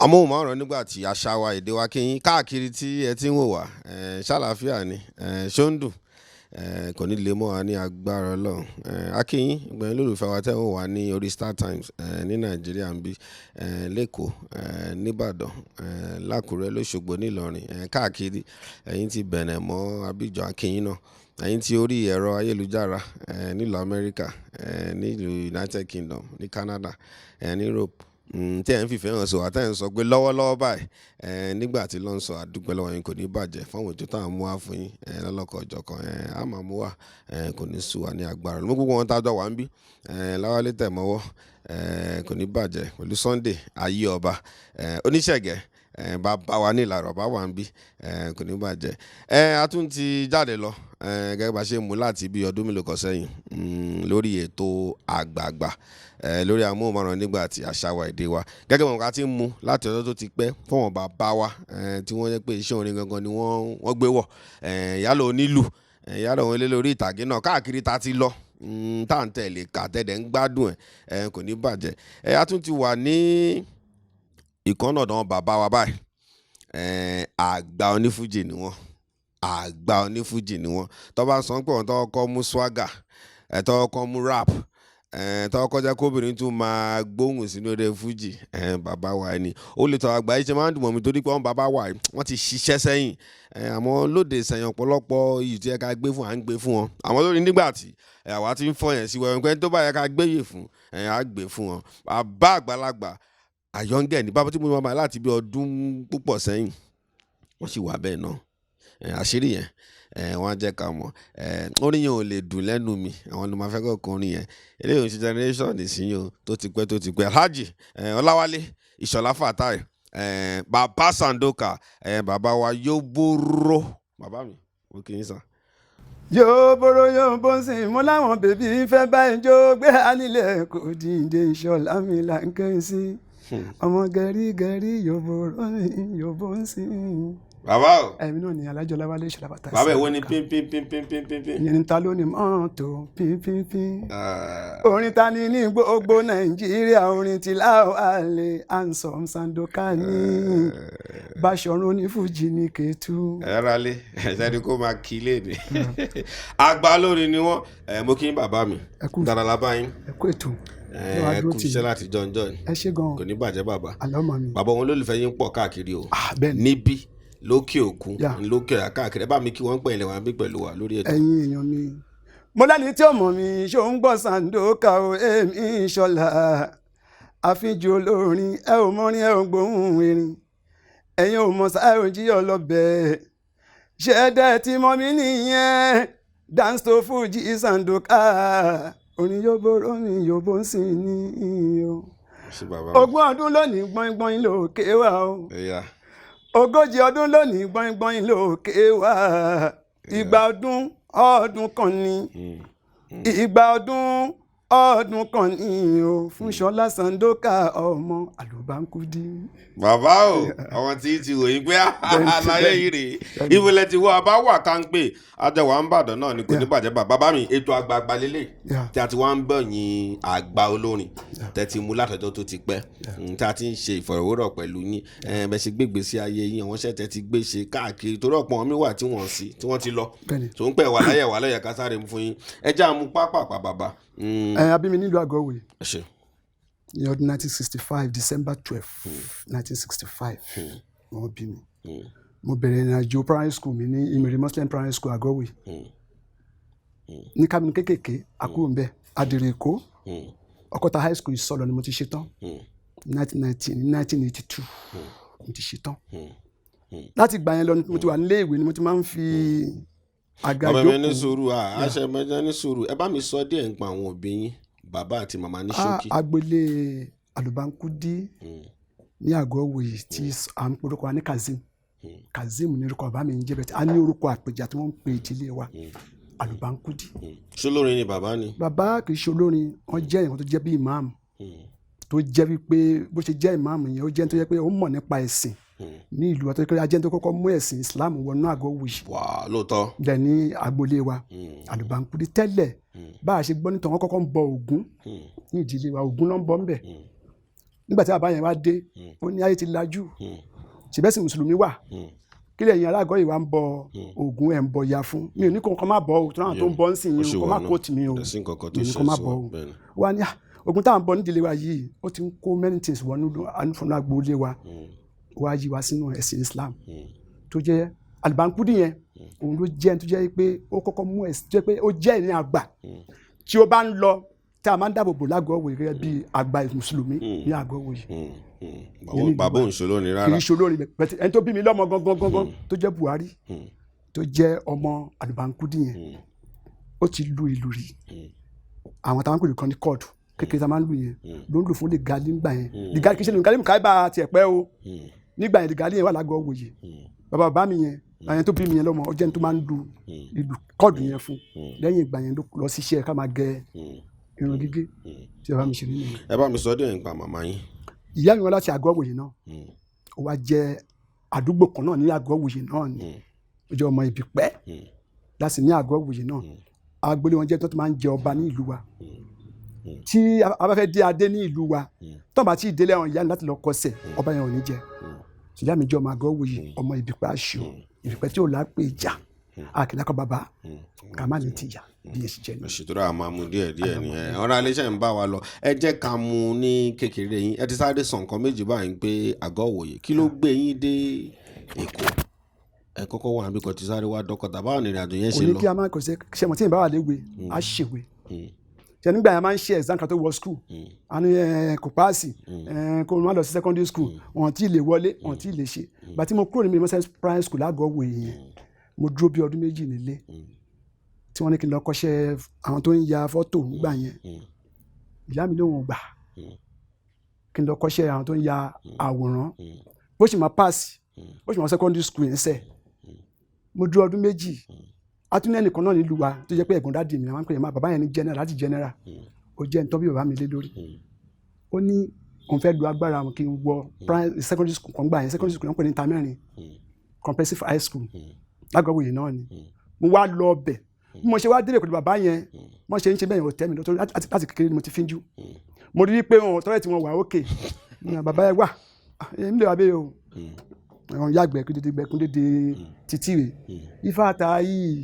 Amóhùnmáwòrán nígbà tí àṣà wa, èdè wa, kí yín káàkiri tí ẹ ti ń wò wá. Ṣàlàáfíà ni? Ṣó ń dùn? Kò ní lè mọ́ wa ní agbára Ọlọ́run. A kí yín gbẹ̀yìn lólùfẹ́ wa tẹ́ ń wò wá ní orí Star Times ní Nàìjíríà ń bí, l'Ékòó, n'Ìbàdàn, l'Ákúrẹ́, l'Óṣogbo, n'Ìlọrin, káàkiri. Ẹ̀yin tí Bẹ̀nẹ̀ mọ́ Abidjan, a kí yín náà. Ẹ̀yin tí orí ẹ̀rọ ayélujára nílùú Amẹ́ríkà, nílùú United Kingdom, ní Canada, ní Europe, tí ẹ̀ ń fìfẹ́ hàn sí wa, tí ẹ̀ ń sọ pé lọ́wọ́lọ́wọ́ báyìí, nígbà tí ló ń sọ, àdúpẹ́ lọ́wọ́ yín, kò ní bàjẹ́ fún àwọn ètò tá à ń mú wá fún yín lọ́lọ́kan-ò-jọ̀kan. Á máa mú wá, kò ní sú wa ní agbára. Mo gbogbo wọn tá a jọ wà ń bí, Láwálé Tẹ̀mọ́wọ́, kò ní bàjẹ́ pẹ̀lú Sunday Ayé Ọba, Oníṣẹ̀gẹ̀, bàbá wa ní Ìlàrọ̀ bá wà ń bí, kò ní bàjẹ́. A tún ti jáde lọ, gẹ́gẹ́ bá ṣe mú láti bí ọdún mélòó kan sẹ́yìn, lórí ètò àgbààgbà, lórí amóhùnmáwòrán nígbà tí àṣà wa, èdè wa, gẹ́gẹ́ bí wọn ti ń mú láti ọjọ́ tó ti pẹ́ fún wọn bàbá wa, tí wọ́n yẹ pé iṣẹ́ orin gangan ni wọ́n gbé wọ̀, yálà onílù, yálà òun eléré orí ìtàgé náà káàkiri tá a ti lọ, tá à ń tẹ̀lé kà tẹ̀dẹ̀ ń gbádùn ẹ̀, kò ní bàjẹ́. A tún ti wà ní ìkànnà ọ̀dọ̀ bàbá wa báyìí. Àgbà onífújì ni wọ́n, àgbà onífújì ni wọ́n. Tó bá sọ pé wọ́n tó kọ́ mú swagger, tó kọ́ mú rap, tó kọ́ jẹ́ kóbìnrin tún máa gbóhùn sínú eré fújì, bàbá wa ni. Ó lè tọ́ àgbà yìí ṣe máa ń dùn mọ́ mi torí pé wọ́n bàbá wa yìí, wọ́n ti ṣiṣẹ́ sẹ́yìn. Àmọ́ lóde ìsẹ̀yìn, ọ̀pọ̀lọpọ̀ iyì tí ẹ ká gbé fún, à ń gbé fún wọn. Àmọ́ lórí nígbà tí àwa ti ń fọ yẹn sí wẹ́wẹ́ pé tó bá yẹ ká gbé yè fún, á gbé fún wọn. Bàbá àgbàlagbà àyọ̀ǹgẹ̀ ní bàbá tí mo máa láti bí ọdún púpọ̀ sẹ́yìn, wọ́n sì wà bẹ́ẹ̀ náà. Àṣírí yẹn, wọ́n á jẹ́ ká mọ̀. Orin yẹn ò lè dùn lẹ́nu mi, àwọn ló máa fẹ́ kọ́ orin yẹn. Eléyìí ò ń ṣe generation ìsinyìí o, tó ti pẹ́, tó ti pẹ́. Alhaji Ọláwálé Ìṣọ̀lá Fatai, bàbá Sandoka, bàbá wa Yóbóró, bàbá mi, mo kì í sàn. Yóò bóró yóò bó ń sìn mo láwọn baby fẹ́ báyìí jó gbé nílẹ̀ kò dìde. Ìṣọ̀lá mi là ń ké sí ọmọ gẹ̀rí yóò bóró mi yóò bó ń sìn. Bàbá o. Ẹ̀mí náà ni Alájọ Ọláwálé Ìṣọ̀lá Fatai. Bàbá, ìwọ ni pín pín pín pín pín pín pín. Ìyẹn ní ta ló ní mọ́tò pín pín pín. Orin ta ni ní gbogbo Nàìjíríà? Orin tí Láwálé Ansom Sandoka ní Báṣọ̀run onífújì ní Kétu. Ẹ rálé ẹsẹ ni kó máa kí léde, àgbà lórí ni wọn. Mo kí bàbá mi. Ẹ kú. Dára la bá yín. Ẹ kú ètò. Ẹ kú iṣẹ́ láti jọjọ. Ẹ ṣé gan. Kò ní bàjẹ́, bàbá. Àlọ́mọ mi. Bàbá wọn, olólùfẹ́ yín pọ̀ káàkiri o. Ah, bẹ́ẹ̀ ni. Níbí, lókè òkun, lókè káàkiri. Ẹ bá mi kí wọ́n pè ilẹ̀ wọn bí pẹ̀lú wa lórí ètò. Ẹ̀yin èèyàn mi, mo lẹ́ni tí ó mọ̀ mi ṣó ń gbọ́ Sandoka o. Èmi Ìṣọ̀lá àfijù olórin, ẹ ò mọrin, ẹ ò gbóhùn erin, ẹ̀yin ò mọ̀ sáà ò jí ọlọ́bẹ̀ ṣé ẹ dẹ́ tí mọ̀ mí nìyẹn. Dance to Fuji Sandoka, orin yóò bóró mi yóò bó ń sìn ní o. Ṣé bàbá mi. 20 ọdún lónìí, gbọ́ngbọ́n lókè wá o. Ẹ̀yà. 40 ọdún lónìí, gbọ́ngbọ́n lókè wá. Ìgbà ọdún ọdún kan ni, ìgbà ọdún ọdún kan ni o fún Ṣọlá Sandoka ọmọ Àlùbáńkúdí. Bàbá o, àwọn tí ti wòye pé àlàyé yìí rèé, ìbílẹ̀ ti wọ́n bá wà ká ń pè àjọwà ń bàdàn náà ni, kò ní bàjẹ́. Bàbá bàbá mi, ètò àgbààgbà lélẹ̀ tí a ti wá ń bọ̀ yín, àgbà olórin tẹ́ ti mú látọjọ́ tó ti pẹ́, tí a ti ń ṣe ìfọ̀rọ̀wérọ̀ pẹ̀lú yín, bẹ́ẹ̀ ṣe gbégbé sí ayé yín, àwọn iṣẹ́ tẹ́ ti gbé ṣe káàkiri, torí ọ̀pọ̀ wọn mi wà tí wọ́n sí tí wọ́n ti lọ tó ń pẹ́ wà láyẹ̀ wà láyẹ̀ ká sáré mú fún yín. Ẹ jẹ́ àmú pápápá, bàbá. Ẹ abí mi nílùú Àgọ́wòye Ẹ ṣé. ní ọdún 1965, December 12, 1965 wọ́n bí mi. Mo bẹ̀rẹ̀ ìrìn àjò primary school mi ní Ìmìrì Muslim Primary School, Àgọ́wòye, ní kábínú kékèké àkúrò ń bẹ̀ Adèrè Èkó. Ọkọta High School, Ìsọlọ ni mo ti ṣe tán 1990. Ní 1982 mo ti ṣe tán. Láti gbà yẹn lọ ni mo ti wà nílé ìwé ni mo ti máa ń fi àga Bàbá mi, ní jókòó. sùúrù, àṣẹ mẹjọ, ní sùúrù. Ẹ bá mi sọ díẹ̀ nípa àwọn òbí yín, bàbá àti màmá, ní ṣókí. Agboolé Àlùbáńkúdí ní Àgọ́wòye tí à ń porúkọ wa ní Kazeem. Kazeem ní orúkọ bàbá mi ń jẹ́ bẹ́ẹ̀ tí a ní orúkọ àpèjà tí wọ́n ń pe ìdílé wa, Àlùbáńkúdí. Ṣólórin ni bàbá ni? Bàbá kì í ṣe olórin. Wọ́n jẹ́ èèyàn tó jẹ́ bí ìmáàmù, tó jẹ́ wípé bó ṣe jẹ́ ìmáàmù yẹn, ó jẹ́ tó jẹ́ pé ó mọ̀ nípa ẹ̀sìn ní ìlú wa, tó jẹ́ pé ajẹ́ tó kọ́kọ́ mú ẹ̀sìn Islam wọnú Àgọ́wòye Wà lóòótọ́. dẹ̀ ní agboolé wa Àlùbáńkúdí tẹ́lẹ̀. Bá a ṣe gbọ́ nítorí wọ́n kọ́kọ́ ń bọ Ògún ní ìdílé wa, Ògún ló ń bọ ńbẹ̀. Nígbà tí bàbá yẹn wá dé, ó ní ayé ti lajú, ṣèbẹ́sì mùsùlùmí wà, kí lẹ́yìn alágọ̀ yìí wá ń bọ Ògún, ẹ̀ ń bọ ya fún mi ò ní kó nǹkan má bọ̀ o, tó náà tó ń bọ́ ń sìn yín o, kó má kóòtù mi o, Kò sí nǹkan kan tó mi ò ní ṣe kó má sí bọ̀ wa o. Bẹ́ẹ̀ni. Wá ní, "Ah, Ògún tá à ń bọ nídìílé wa yìí, ó ti ń kó many things wọnú ànúfọ̀nù agboolé wa." Wá yí wa sínú ẹ̀sìn Islam tó jẹ́ Àlùbáńkúdì yẹn. Òun ló jẹ́ tó jẹ́ pé ó kọ́kọ́ mú ẹ̀sìn tó jẹ́ pé ó jẹ́ ìní àgbà tí ó bá ń lọ tí a máa ń dáàbò bò lágọ̀ọ́ wòye gẹ́gẹ́ bí àgbà mùsùlùmí ní àgọ́ wòye. Yẹn ní ìlú Bàbá wa. òun ṣòro ni Kì rárá. í ṣe olórin bẹ́ẹ̀. Ẹni tó bí mi lọ́mọ gangan gangan tó jẹ́ Buhari, tó jẹ́ ọmọ Àlùbáńkúdì yẹn, ó ti lu ìlú rí. Àwọn táwọn pèlú kan ní kóòtù kékeré tá a máa ń lù yẹn ló ń lò fún lẹ́gàlí nígbà yẹn. Lẹ́gàlí kì í ṣe lẹ́gàlí mùkáíbà tiẹ̀ pẹ́ o. Nígbà yẹn, lẹ́gàlí yẹn wà lágọ̀ọ́ wòye. Bàbá bàbá mi yẹn, àyẹn tó bí mi yẹn lọ́mọ, ó jẹ́ ní tó máa ń lu ìlú kóòtù yẹn fún. Lẹ́yìn ìgbà yẹn ló lọ síṣẹ́ ká máa gẹ irun gígé tí bàbá mi ṣe nínú yẹn. Ẹ bá mi sọ díẹ̀ nípa màmá yín. Ìyá mi wá láti àgọ́ wòye náà. Ó wá jẹ́ àdúgbò kan náà ní àgọ́ wòye náà ni. Ó jẹ́ ọmọ Ìbípẹ́ láti ní àgọ́ wòye náà. Agboolé wọn jẹ́ tó ti máa ń jẹ ọba ní ìlú wa. Tí a bá fẹ́ dé adé ní ìlú wa, tó bá tí ì délé àwọn ìyá mi láti lọ kọsẹ̀, ọba yẹn ò ní jẹ. Ṣùgbọ́n mi jẹ́ ọmọ àgọ́ wòye, ọmọ Ìbípẹ́ àṣù Ìbípẹ́ tí ò lápè ìjà àkìlákọ̀ bàbá ká má ní tìjà bí èsì jẹ́ ni. Òṣètò àmọ́ mú díẹ̀ díẹ̀ ni ẹ ọ̀rọ̀ alẹ́ ń bá wa lọ. Ẹ jẹ́ ká mú ní kékeré yín. Ẹ ti sáré sọ nǹkan méjì báyìí pé àgọ́ òwòye, kí ló gbé yín dé Èkó? Ẹ kọ́kọ́ wà níbi kan ti sáré wá dọ́kọ̀tà. Báwo ni ìrìnàjò yẹn Kò ṣe ní lọ? kí a máa kò ṣe ṣe mọ̀ tí ìbá wà léwe á ṣèwé ṣe. Nígbà yẹn a máa ń ṣe exam kan tó wọ school, a ní ẹ kò pass, ẹ kó má lọ sí secondary school, wọn tí ì lè wọlé, wọn tí ì lè ṣe. Gbà tí mo kúrò ní Mímọ́sẹ́ primary school lágọ̀ọ́ wòye yẹn, mo dúró bí ọdún 2 nílé tí wọ́n ní kí n lọ kọ́ṣẹ́ àwọn tó ń ya fọ́tò nígbà yẹn. Ìyá mi lóun ò gbà kí n lọ kọ́ṣẹ́ àwọn tó ń ya àwòrán, bó sì máa pass, bó sì máa secondary school yẹn sẹ̀. Mo dúró ọdún 2. Atúnú ẹnìkan náà nílùú wa tó jẹ́ pé ẹ̀gbọ́n daddy mi, àwọn pè é má bàbá yẹn ní general láti general. Ó jẹ́ nítorí bàbá mi lé lórí. Ó ní òun fẹ́ lu agbára wọn kí n wọ primary secondary school kan gbà yẹn. Secondary school náà pè ní Tamẹ́rin Comprehensive High School lágọ̀wòye náà ni mo wá lọ ọbẹ̀. Bí mo ṣe wá débẹ̀ pẹ̀lú bàbá yẹn, wọ́n ṣe ń ṣe bẹ́ẹ̀ yẹn ò tẹ́ mi lọ́tọ́. Láti kékeré ni mo ti fínjú. Mo rí i pé wọn tọ́lẹ̀ tí wọ́n wà ókè. Bàbá yẹn wà èmi lè wà bẹ́ẹ̀ o. Àwọn yàgbẹ́ kí dédé gbẹkún dédé títí rè ifá ta yìí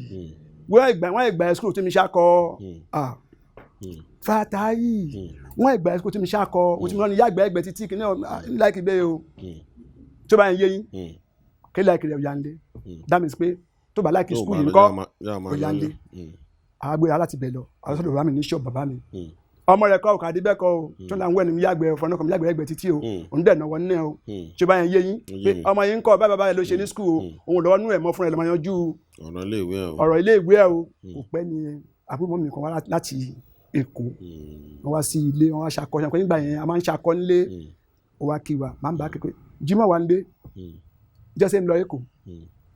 wọ́n ìgbà ẹ̀ school tí mi ṣàkọ fata yìí, wọ́n ìgbà ẹ̀ school tí mi ṣàkọ o tí mi lọ ní yàgbẹ́ ẹgbẹ́ títí kí ní láìkí bẹ́ẹ̀ o. Tó bá yẹn yé yín kí láìkí rẹ̀ ọ̀yà ń lé, that means pé tó bá like school yìí ńkọ́, ọ̀yà ń lé. Àgbéra láti bẹ̀ lọ àwọn sọ́dọ̀ bàbá mi ní ṣọ́ọ̀bù bàbá mi. Ọmọ rẹ̀ kọ́ òkàdé bẹ́ẹ̀ kọ́ o tó ń wẹ̀ ní yàgbẹ́ ọ̀fọ̀ náà kọ́ mi yàgbẹ́ ẹgbẹ́ títí o. Òun dẹ̀ náwó ní ẹ o. Tí ó bá yẹn yé yín pé ọmọ yín ń kọ́ báyìí báyìí ló ṣe ní school o, òun lọ́wọ́ nú ẹ̀ mọ́ fúnra ẹ̀ lọ́mọ yanjú ọ̀rọ̀ ilé ìwé ẹ̀ o. Ọ̀rọ̀ ilé ìwé ẹ̀ o. Kò pẹ́ ni àbúrò mi kan wá láti Èkó. Wọ́n wá sí ilé, wọ́n wá ṣakọ ṣakọ. Nígbà yẹn a máa ń ṣakọ nílé. Ó wá kí wa, máa ń bá kékeré Jimoh wa nílé jẹ́sẹ̀ ń lọ Èkó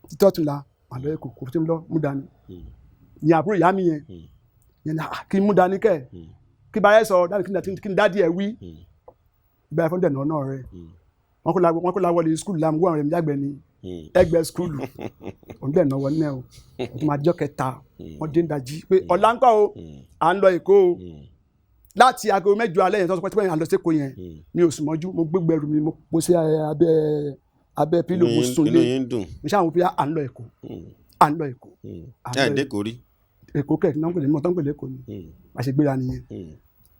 títọ́ tún la mà lọ Èkó kò tó ń lọ mú dání ní àbúrò ìyá mi yẹn yẹn ní kí n mú dání kẹ́ kí báyẹ̀ sọ dáni kí n daddy ẹ̀ wí báyẹ̀ fún dẹ̀nà náà rẹ̀. Wọ́n kó la wọlé school la wọ́n rẹ̀ mi yàgbẹ́ ni ẹgbẹ́ school òun dẹ̀ náwó náà o. Wọ́n tún máa jọ́ kẹta, wọ́n dé ń dají pé ọ̀la ńkọ́ o, à ń lọ Èkó o. Láti aago 8 alẹ́ yẹn tó sọ pé à ń lọ sí Èkó yẹn, mi ò sùn mọ́jú. Mo gbégbé ẹrù mi, mo kó sí abẹ́ pillow, mo sùn Inú lé. yín dùn. Mo ṣáà wọ́n fi à ń lọ Èkó, à ń lọ Èkó. Ẹ dé kò rí. Èkó kẹ̀ náà ń pè ní mọ̀ tó ń pè lẹ́kọ̀ọ́ ni àṣegbéra nìyẹn.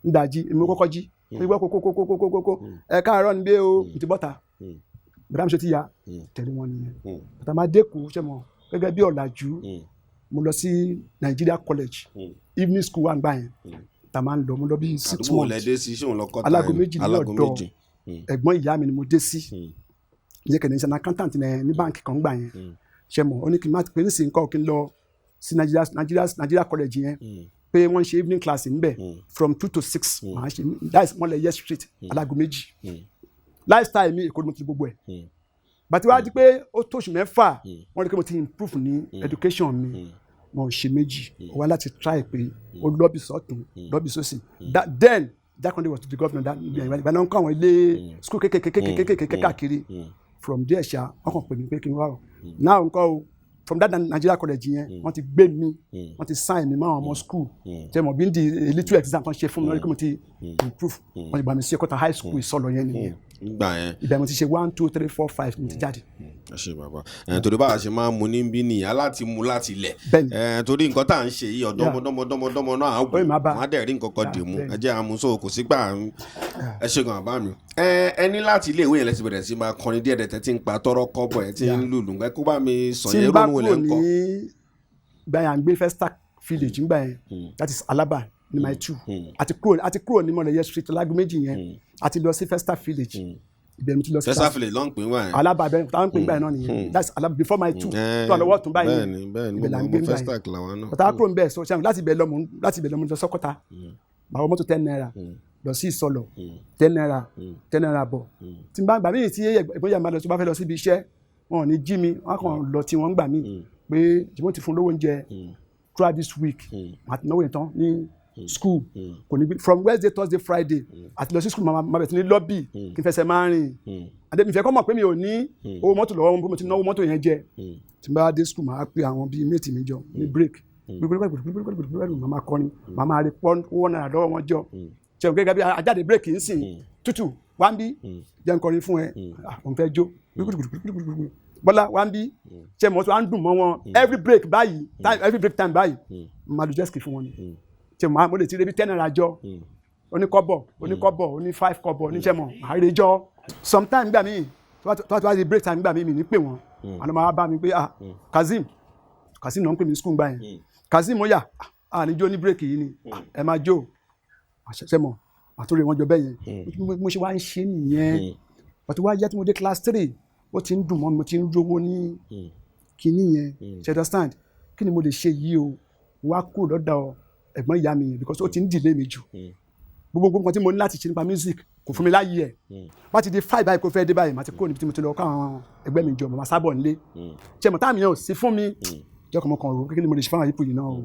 Ń dají, èmi kọ́kọ́ jí ìgbọ́ kókókókókókó. Ẹ káàárọ̀ níbí o, mo ti bọ́ta. Bàdá mi ṣe ti ya tẹ̀lé wọn nìyẹn. Bàtà máa dẹ́kun ṣe mọ̀ gẹ́gẹ́ bí ọ̀làjú, mo lọ sí Nigeria College evening school wa gbà yẹn tá a máa ń lọ. Mo lọ bí 6 Àdúgbò months. lẹ dé sí? Ṣé òun lọ kọ́ta? Alágo 2 ní Alágo ọ̀dọ̀ 2. ẹ̀gbọ́n ìyá mi ni mo dé sí. Ìyẹn kẹ̀lé ní accountant ní báǹkì kan gbà yẹn. Ṣe mọ̀ ó ní kí n má pé nísìnyí kọ́ kí n lọ sí Nigeria College yẹn pé wọ́n ń ṣe evening class ńbẹ̀ from 2 to 6. Màá ṣe that is Mọ́lẹ̀yẹ Street, alágo 2. Lifestyle mi, Èkó ni mo ti gbogbo ẹ̀. Bàtí wàá di pé ó tó oṣù 6, wọ́n rí pé mo ti improve ní education mi. Mo ṣe méjì, ó wá láti try pé ó lọ́bì sọ́tún, lọ́bì sósì. Then Jakande was the governor that ìgbà náà, ń kọ́ àwọn ilé school kékèké kékèké káàkiri. From there ṣá, wọ́n kàn pè mí pé kí n wá o náà ń kọ́ o. From that Nigeria College yẹn, wọ́n ti gbé mi, wọ́n ti sign mi mọ́ àwọn ọmọ school. Ṣe mọ̀ bí n di a little exam tó ń ṣe fún mi lórí kí mo ti improve, wọ́n ti gbà mí sí Ọ̀kọ́tà High School, Ìsọlọ̀ yẹn nìyẹn. Nígbà yẹn. Ibẹ̀ mo ti ṣe one, two, three, four, five, mo ti jáde. Ẹ ṣe, bàbá ẹ. Torí báwa ṣe máa ń mu níbí nìyà láti mu láti ilẹ̀. Bẹ́ẹ̀ni. Ẹ torí nǹkan tá à ń ṣe yìí, ọ̀dọ́ ọmọdọ́mọdọ́mọdọ́mọ náà á wù Ó yìí máa bá. Wọ́n á dẹ̀ rí nǹkan kan dì mú. Bẹ́ẹ̀ni. Ẹ jẹ́ àmúso kò sí gbà ń. Ẹ ṣe gan, bàbá mi. Ẹ ní láti ilé ìwé yẹn lẹ́sìn bẹ̀rẹ̀ sí máa kọrin díẹ̀ dẹ̀, tí ń pa tọ́rọ́ kọ́bọ̀, ẹ tí ń lùlù. Ẹ kó bá mi sọ Tí yẹn n bá ronú kúrò wọlé ń ní kọ. Gbàyà ń gbé Festac Village ńgbà yẹn, that is Alaba ní Mile 2. Àti kúrò ní Mọ̀lẹ́yẹ Street Lágùn Méjì yẹn, àti lọ sí Festac Village. Ibẹ̀ mo ti lọ sí Festac Village ló ń pè wá yẹn. Alaba bẹ́ẹ̀, táwọn ń pè ńgbà yẹn náà nìyẹn. That's Alaba before Mile 2, tó wà lọ́wọ́ ọ̀tún báyìí. Bẹ́ẹ̀ni. Ibẹ̀ là ń mo gbé mọ ńgbà yẹn. Festac làwọn náà. Bàtà kúrò ń bẹ̀ sọ ṣẹ́yìn, láti ibẹ̀ lọ mo lọ sọ́kọ́ta. Màá wọ mọ́tò ₦10 lọ sí Ìsọlọ̀, ₦10, ₦10 bọ̀. Tí n bá gbà mí tí ìbóyá máa lọ, tí wọ́n bá fẹ́ lọ síbi iṣẹ́, wọn ò ní jí mi, wọn kàn lọ tí wọ́n ń gbà mí pé jìbọn ti fún lówó oúnjẹ throughout this week. Màá ti náwó yẹn tán ní school. Kò ní bí from Wednesday, Thursday, Friday àti lọ sí school, màá bẹ̀ sí ní lọ́bì kí n fẹsẹ̀ máa rìn. Àdébí ìfẹ́ kọ́ mọ̀ pé mi ò ní owó mọ́tò lọ́wọ́, mo ti náwó mọ́tò yẹn jẹ. Tí n bá dé school, màá pe àwọn bíi mate mi jọ ní break, màá máa kọrin, màá máa rí pọ́n ₦1 lọ́wọ́ wọn jọ. Ṣe gẹ́gẹ́ bí ajáde break ń sìn tútù wá ń bí, jẹ́ n kọrin fún ẹ. Ah, òun fẹ́ jó. Bọ́lá wá ń bí, ṣe mọ̀ tó wá ń dùn mọ́ wọn. Every break báyìí, every break time báyìí, màá lu jet ski fún wọn ni. Ṣe mo lè ti rí bí ₦10 jọ, oníkọ́bọ̀, oníkọ́bọ̀, oní 5 kọ́bọ̀, oníṣẹ́mọ̀, màá rí jọ. Sometimes gbà míì, tó bá ti break time gbà míì, mi ní pè wọ́n, àwọn máa bá mi pé, "Ah, Kazeem, Kazeem." Náà ń pè mí school gbà yẹn. "Kazeem, ó yá, ah, níjó ní break yìí ni." "Ah, ẹ máa jó." Àṣẹṣẹ mọ̀ àtúrò wọn jọ bẹ́ẹ̀ yẹn. Mo ṣe wá ń ṣe nìyẹn. Pàtó wá yá tí mo dé class 3, ó ti ń dùn mọ́ mi, mo ti ń rówó ní kinní yẹn. Ṣe understand? Kí ni mo lè ṣe yìí o? Wá kúrò lọ́dọ̀ ẹ̀gbọ́n ìyá mi yẹn because ó ti ń delay mi jù. Gbogbo nǹkan tí mo ní láti ṣe nípa music, kò fún mi láyé ẹ̀. Bá ti di 5 báyìí, kó fẹ́ dé báyìí, màá ti kúrò níbi tí mo ti lọ kọ́ àwọn ẹgbẹ́ mi jọ, màá sábọ̀ nílé. Ṣe mọ̀ táàmì yẹn ò sí fún mi jọ́ kan, mo kàn rò kí ni mo lè ṣe fáwọn àyípo yìí náà o.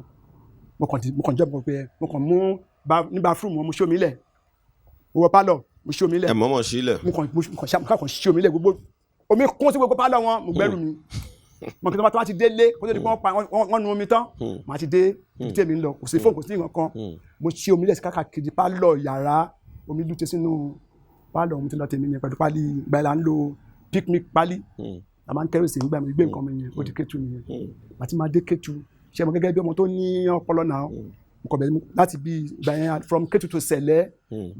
Mo kàn jẹ́ mo pé mo kàn mú ní bathroom wọn, mo ṣí omi lẹ̀, mo wọ pálọ̀, mo ṣí omi lẹ̀. Ẹ mọ̀ọ́mọ̀ sílẹ̀. Mo kàn ṣí omi lẹ̀, gbogbo omi kún sí gbogbo pálọ̀ wọn. Mo gbẹ́rù mi, mo kí n tó bá ti délé, kó tó di pé wọ́n pa wọ́n nu omi tán, màá ti dé ibi tí èmi ń lọ. Kò sí fóònù, kò sí nǹkan kan. Mo ṣí omi lẹ̀ sí káàkiri pálọ̀ yàrá, omi lúte sínú pálọ̀. Mo ti lọ tèmi yẹn pẹ̀lú pálí. Ìgbà yẹn là ń lo picnic pálí, la máa ń kẹ́rù sí nígbà mi gbé nǹkan mi yẹn. Ó di Kétu nìyẹn. Àti máa dé Kétu, ṣe mo gẹ́gẹ́ bí ọmọ tó ní ọpọlọ náà, mo kọ̀ bẹ̀rẹ̀ láti bí ìgbà yẹn from Kétu to Sẹ̀lẹ̀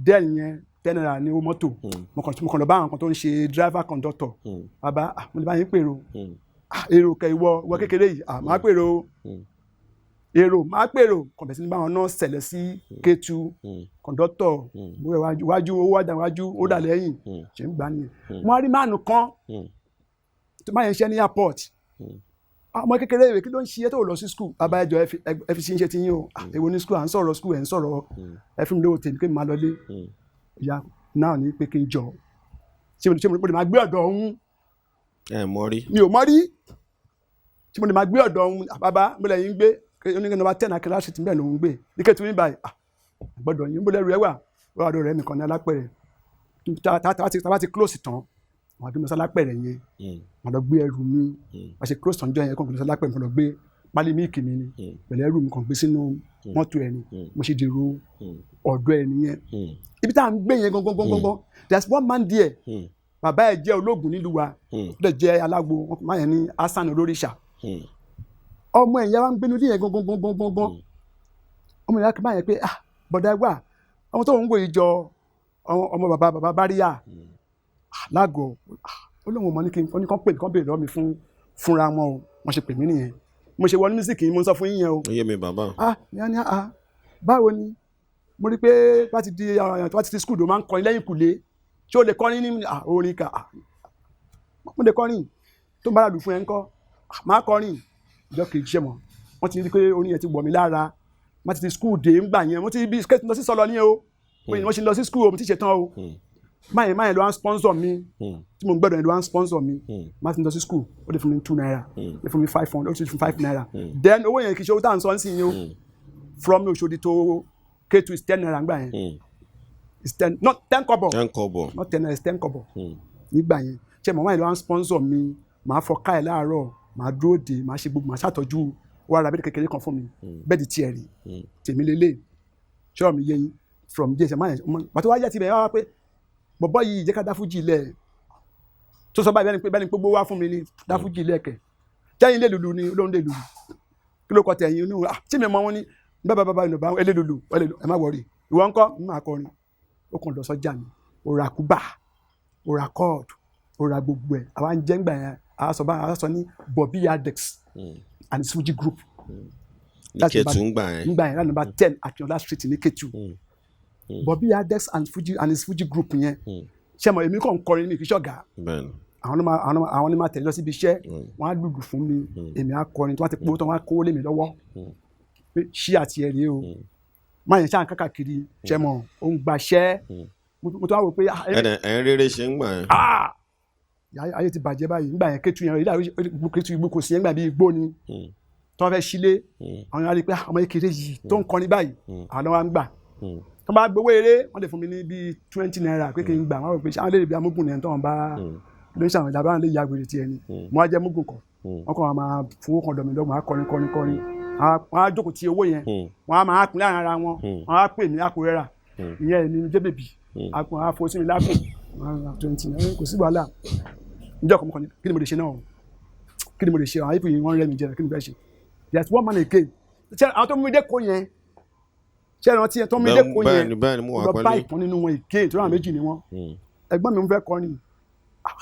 dẹ́ẹ̀ yẹn, ₦10 ní owó mọ́tò. Mo kàn lọ bá àwọn kan tó ń ṣe driver conductor. "Bàbá, ah, mo lè bá yín pèrò?" "Ah, èrò kẹ? Ìwọ kékeré yìí? Ah, máa pèrò èrò, máa pèrò." Kàn bẹ̀rẹ̀ sí ní bá wọn náà Sẹ̀lẹ̀ sí Kétu, conductor wájú, owó wájà wájú, ó dà lẹ́yìn. Ṣe ń gbà nìyẹn. Mo á rí máàlù kan tó máa yẹn ṣe ní airport. "Ọmọ kékeré ìwé, kí ló ń ṣe é tó lọ sí school?" "Bàbá, ẹjọ, ẹ fi ṣe ń ṣe ti yín o. Ah, èwo ní school? À ń sọ̀rọ̀ school, ẹ̀ ń sọ̀rọ̀. Ẹ fún mi lówó tèmi kí n máa lọlé." Ìyá náà ní pé kí n jọ, ṣé mo lè máa gbé ọ̀dọ̀ òun? Ẹ mọ̀ rí. Mi ò mọ̀ rí. Ṣé mo lè máa gbé ọ̀dọ̀ òun? "Ah, bàbá, mo lè yín gbé oníkẹ́ number 10 Akẹ́lá Street, bẹ́ẹ̀ lòún gbé ní Kétu ní báyìí." "Ah, gbọ́dọ̀ yín bó lẹ́rù ẹ wà wọ́n ọ̀dọ̀ rẹ̀ mi kan ní alápẹ̀rẹ̀. Tá bá ti close tán, wọ́n á gbé mi sí alápẹ̀rẹ̀ yẹn, wọ́n lọ gbé ẹrù mi. Wọ́n ṣe close tán jọ yẹn, kàn gbé mi sí alápẹ̀rẹ̀, wọ́n lọ gbé pálí míìkì mi ni pẹ̀lú ẹrù mi, kàn gbé sínú mọ́tò ẹ̀ ni. Mo ṣe dèrò ọ̀dọ̀ ẹ̀ nìyẹn. Ibi tá à ń gbé yẹn gangan gangan gangan, there is one man there. Bàbá ẹ̀ jẹ́ ológun nílùú wa, ó dẹ̀ jẹ́ alágbo. Wọn máa yẹn ní Hasan Olóríṣà. Ọmọ ẹ̀yà wa ń gbénu ilé yẹn gangan gangan gangan. Ọmọ ìyá máa yẹn pé, "Ah, bọ̀dá, wà ọmọ tó ń wò yìí jọ ọmọ bàbá báríyà lágọ̀ọ́." Ó lóun ọmọ ní kí n ní kán pè mí, kán béèrè lọ́wọ́ mi fúnra wọn o. Wọ́n ṣe pè mí nìyẹn. Mo ṣe wọ ní music yìí, mo ń sọ fún yín yẹn o. Ó yé mi, bàbá. Ah, ìyá ni, "Ah, báwo ni? Mo rí pé bá ti di tó bá ti di school, ló máa ń kọrin lẹ́yìn kùlé. Ṣé o lè kọrin ní, ah, orin kà? Ah, mo lè kọrin. Tó ń bára lù fún ẹ ńkọ́? Ah, máa kọrin." Ìjọ kejì, ṣe mọ̀ wọ́n ti rí pé orin yẹn ti wọ̀ mí lára. Wọ́n ti di school dé ńgbà yẹn, wọ́n ti bí lọ sí sọlọ ní o. Wọ́n ṣe lọ sí school o, mo ti ṣetán o. Máyẹn ló wá ń sponsor mi tí mo ń gbọ́dọ̀ yẹn ló wá ń sponsor mi. Má ti lọ sí school, ó lè fún mi ₦2, ó lè fún mi 500, ó lè fún mi ₦5. Then owó yẹn kì í ṣe owó tá à ń sọ ń sìn yín o. From Oṣòdì to K2 is ₦10 ńgbà yẹn. Is 10, not 10 kobo. 10 kobo. Not ₦10, it's 10 kobo nígbà yẹn. Ṣe mọ̀, máyẹn ló wá ń sponsor mi. Màá fọ káẹ̀ láàárọ̀. Màá dúró de, màá ṣe gbogbo, màá ṣàtọ́jú. Wàá ra bed kékeré kan fún mi, bed tiẹ̀ rí, tèmi lélẹ̀. Ṣọ́ọ̀ mi yé yín? From there, ṣe máa yẹn pàtó wá yẹ ti bẹ̀ wá pé bọ̀bọ́ yìí jẹ́ ká dá fújì lẹ̀, tó sọ báyìí, bẹ́ẹ̀ ni pé gbówó wá fún mi ní dá fújì lẹ̀ kẹ̀. Tẹ́yìn lè lùlù ni olóhùn lè lùlù, kí ló kọ tẹ̀yìn inú? Ah, tí mi mọ wọn ní bàbá bàbá ìnù bá ẹ lè lùlù, ẹ má worry, ìwọ ńkọ́? Ń máa kọrin. Ó kàn lọ sọ́jà ni, ó ra kúbà, ó ra kọ́ọ̀dù, ó ra gbogbo ẹ̀. Àwa ń jẹ́ ńgbà yẹn, àwa sọ báyìí, àwa sọ ní Bobby Adex and his Fuji group. Ní Kétu ń gbà yẹn. Ńgbà yẹn, láti number 10 Akinola Street ní Kétu. Bobby Adex and his Fuji group yẹn. Ṣé mo èmi kàn ń kọrin ní kì í ṣọ̀gá. Àwọn ló máa àwọn ni máa tẹ̀lé lọ síbi iṣẹ́. Wọ́n á lùlù fún mi, èmi á kọrin. Tí wọ́n ti pọ́ tán, wọ́n á kówó lé mi lọ́wọ́ pé ṣí àti ẹ̀rí o. Má yẹn ṣáà ń kákàkiri. Ṣé mo ò ń gbaṣẹ́? Mo tún wá wò pé ah, ẹ̀ ẹ̀ ń rere ṣe ń gbà yẹn. Ah! Ayé ti bàjẹ́ báyìí. Nígbà yẹn, Kétu yẹn, ìlà Kétu, igbó kò sí yẹn gbà, bí igbó ni. Tí wọ́n fẹ́ sílé, àwọn yẹn á rí i pé ah, ọmọ kékeré yìí tó ń kọrin báyìí, àwọn náà wá ń gbà. Tó bá gbowó eré, wọ́n lè fún mi ní bíi 20 naira pé kí n gbà. Wọ́n rò pé ṣé àwọn lè rí bí amúgùn ní ẹ̀ tó wọn bá ló ń ṣàwọn ìjàmbá lè ya wèrè tiẹ̀ ni. Mo á jẹ́ múgùn kan, wọ́n kàn máa fowó kan dọ̀mí lọ́gbọ̀n, á kọrin kọrin kọrin, wọ́n á jókòó ti owó yẹn, wọ́n á máa pín láàrin ara wọn. Wọ́n á pè mí àpò rẹ́rà ìyẹn, èmi jẹ́ bèbí àpò, á fowó sí mi lápò 20 naira, kò sí wàhálà. Níjọ́ kan, mo kàn ní kí ni mo lè ṣe náà? Kí ni mo lè ṣe? Àwọn ipò yìí, wọ́n rẹ́ mi jẹ, kí ni mo fẹ́ ṣe? There is one man again. Ṣé àwọn tó mú mi dé kó yẹn, ṣé ìrántí yẹn tó mú mi dé kó yẹn? Bẹ́ẹ̀ni, bẹ́ẹ̀ni, mo wà lọ bá pẹ̀lú. ìkan nínú wọn again, tó rà méjì ni wọ́n. Ẹ̀gbọ́n mi ń fẹ́ kọrin. Ah,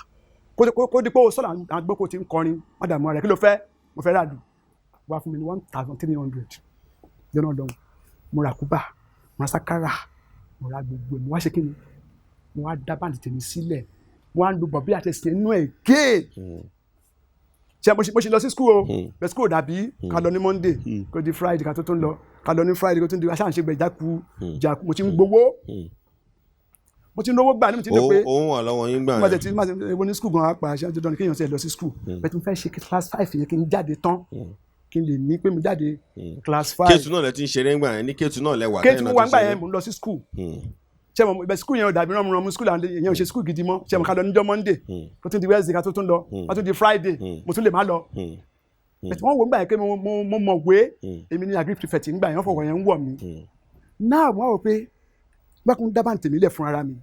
kó dípò sọ́là àgbókò tí ń kọrin, má dààmú rẹ̀. Kí ló fẹ́? Mo fẹ́ ràdù. Wá fún mi ní 1,300 jọ́nà lọ́hùn. Mo ra kúbà, mo ra sákárà, mo ra gbogbo ẹ̀. Mo wá ṣe kí ni? Mo wá dá band tèmi sílẹ̀. Mo wá ń lu Bobby àti ẹ̀sìn inú ẹ̀ gé. Ṣe mo ṣe lọ sí school o. Bẹ́ẹ̀ school dàbí ká lọ ní Monday, kó di Friday ká tó tún lọ, ká lọ ní Friday, kó tún di aṣáà ń ṣe gbẹ jáku jáku. Mo ti ń gbowó, mo ti ń lówó gbà ní mo ti ń lò pé Owó wà lọ́wọ́ yín gbà mo yẹn. ti ma ti mo ní school gan apá ṣe dandan ni kéèyàn ṣe lọ sí school. Bẹ́ẹ̀ tí mo fẹ́ ṣe class 5 yẹn, kí n jáde tán, kí n lè ní pé mo jáde class 5. Kétu náà lẹ ti ń ṣeré ńgbà yẹn? Ní Kétu náà lẹ wà? Kéètù tẹ́yìn mo náà wà ti ńgbà ṣeré. yẹn, mo ń lọ sí school. Ṣé mo ibẹ̀ school yẹn ò dàbí ránmu school, àwọn èèyàn ò ṣe school gidi mọ́. Ṣé mo ká lọ níjọ́ Monday, kó tún di Wednesday ká tó tún lọ, kó tún di Friday, mo tún lè má lọ. Bẹ́ẹ̀ tí wọ́n wò ńgbà yẹn pé mo mọ̀wé. Èmi ní agric prefect ńgbà yẹn, wọ́n fọwọ́ yẹn ń wọ̀ mí. Náà wọ́n rò pé gbákun dábàá tèmi lẹ̀ fún ara mi,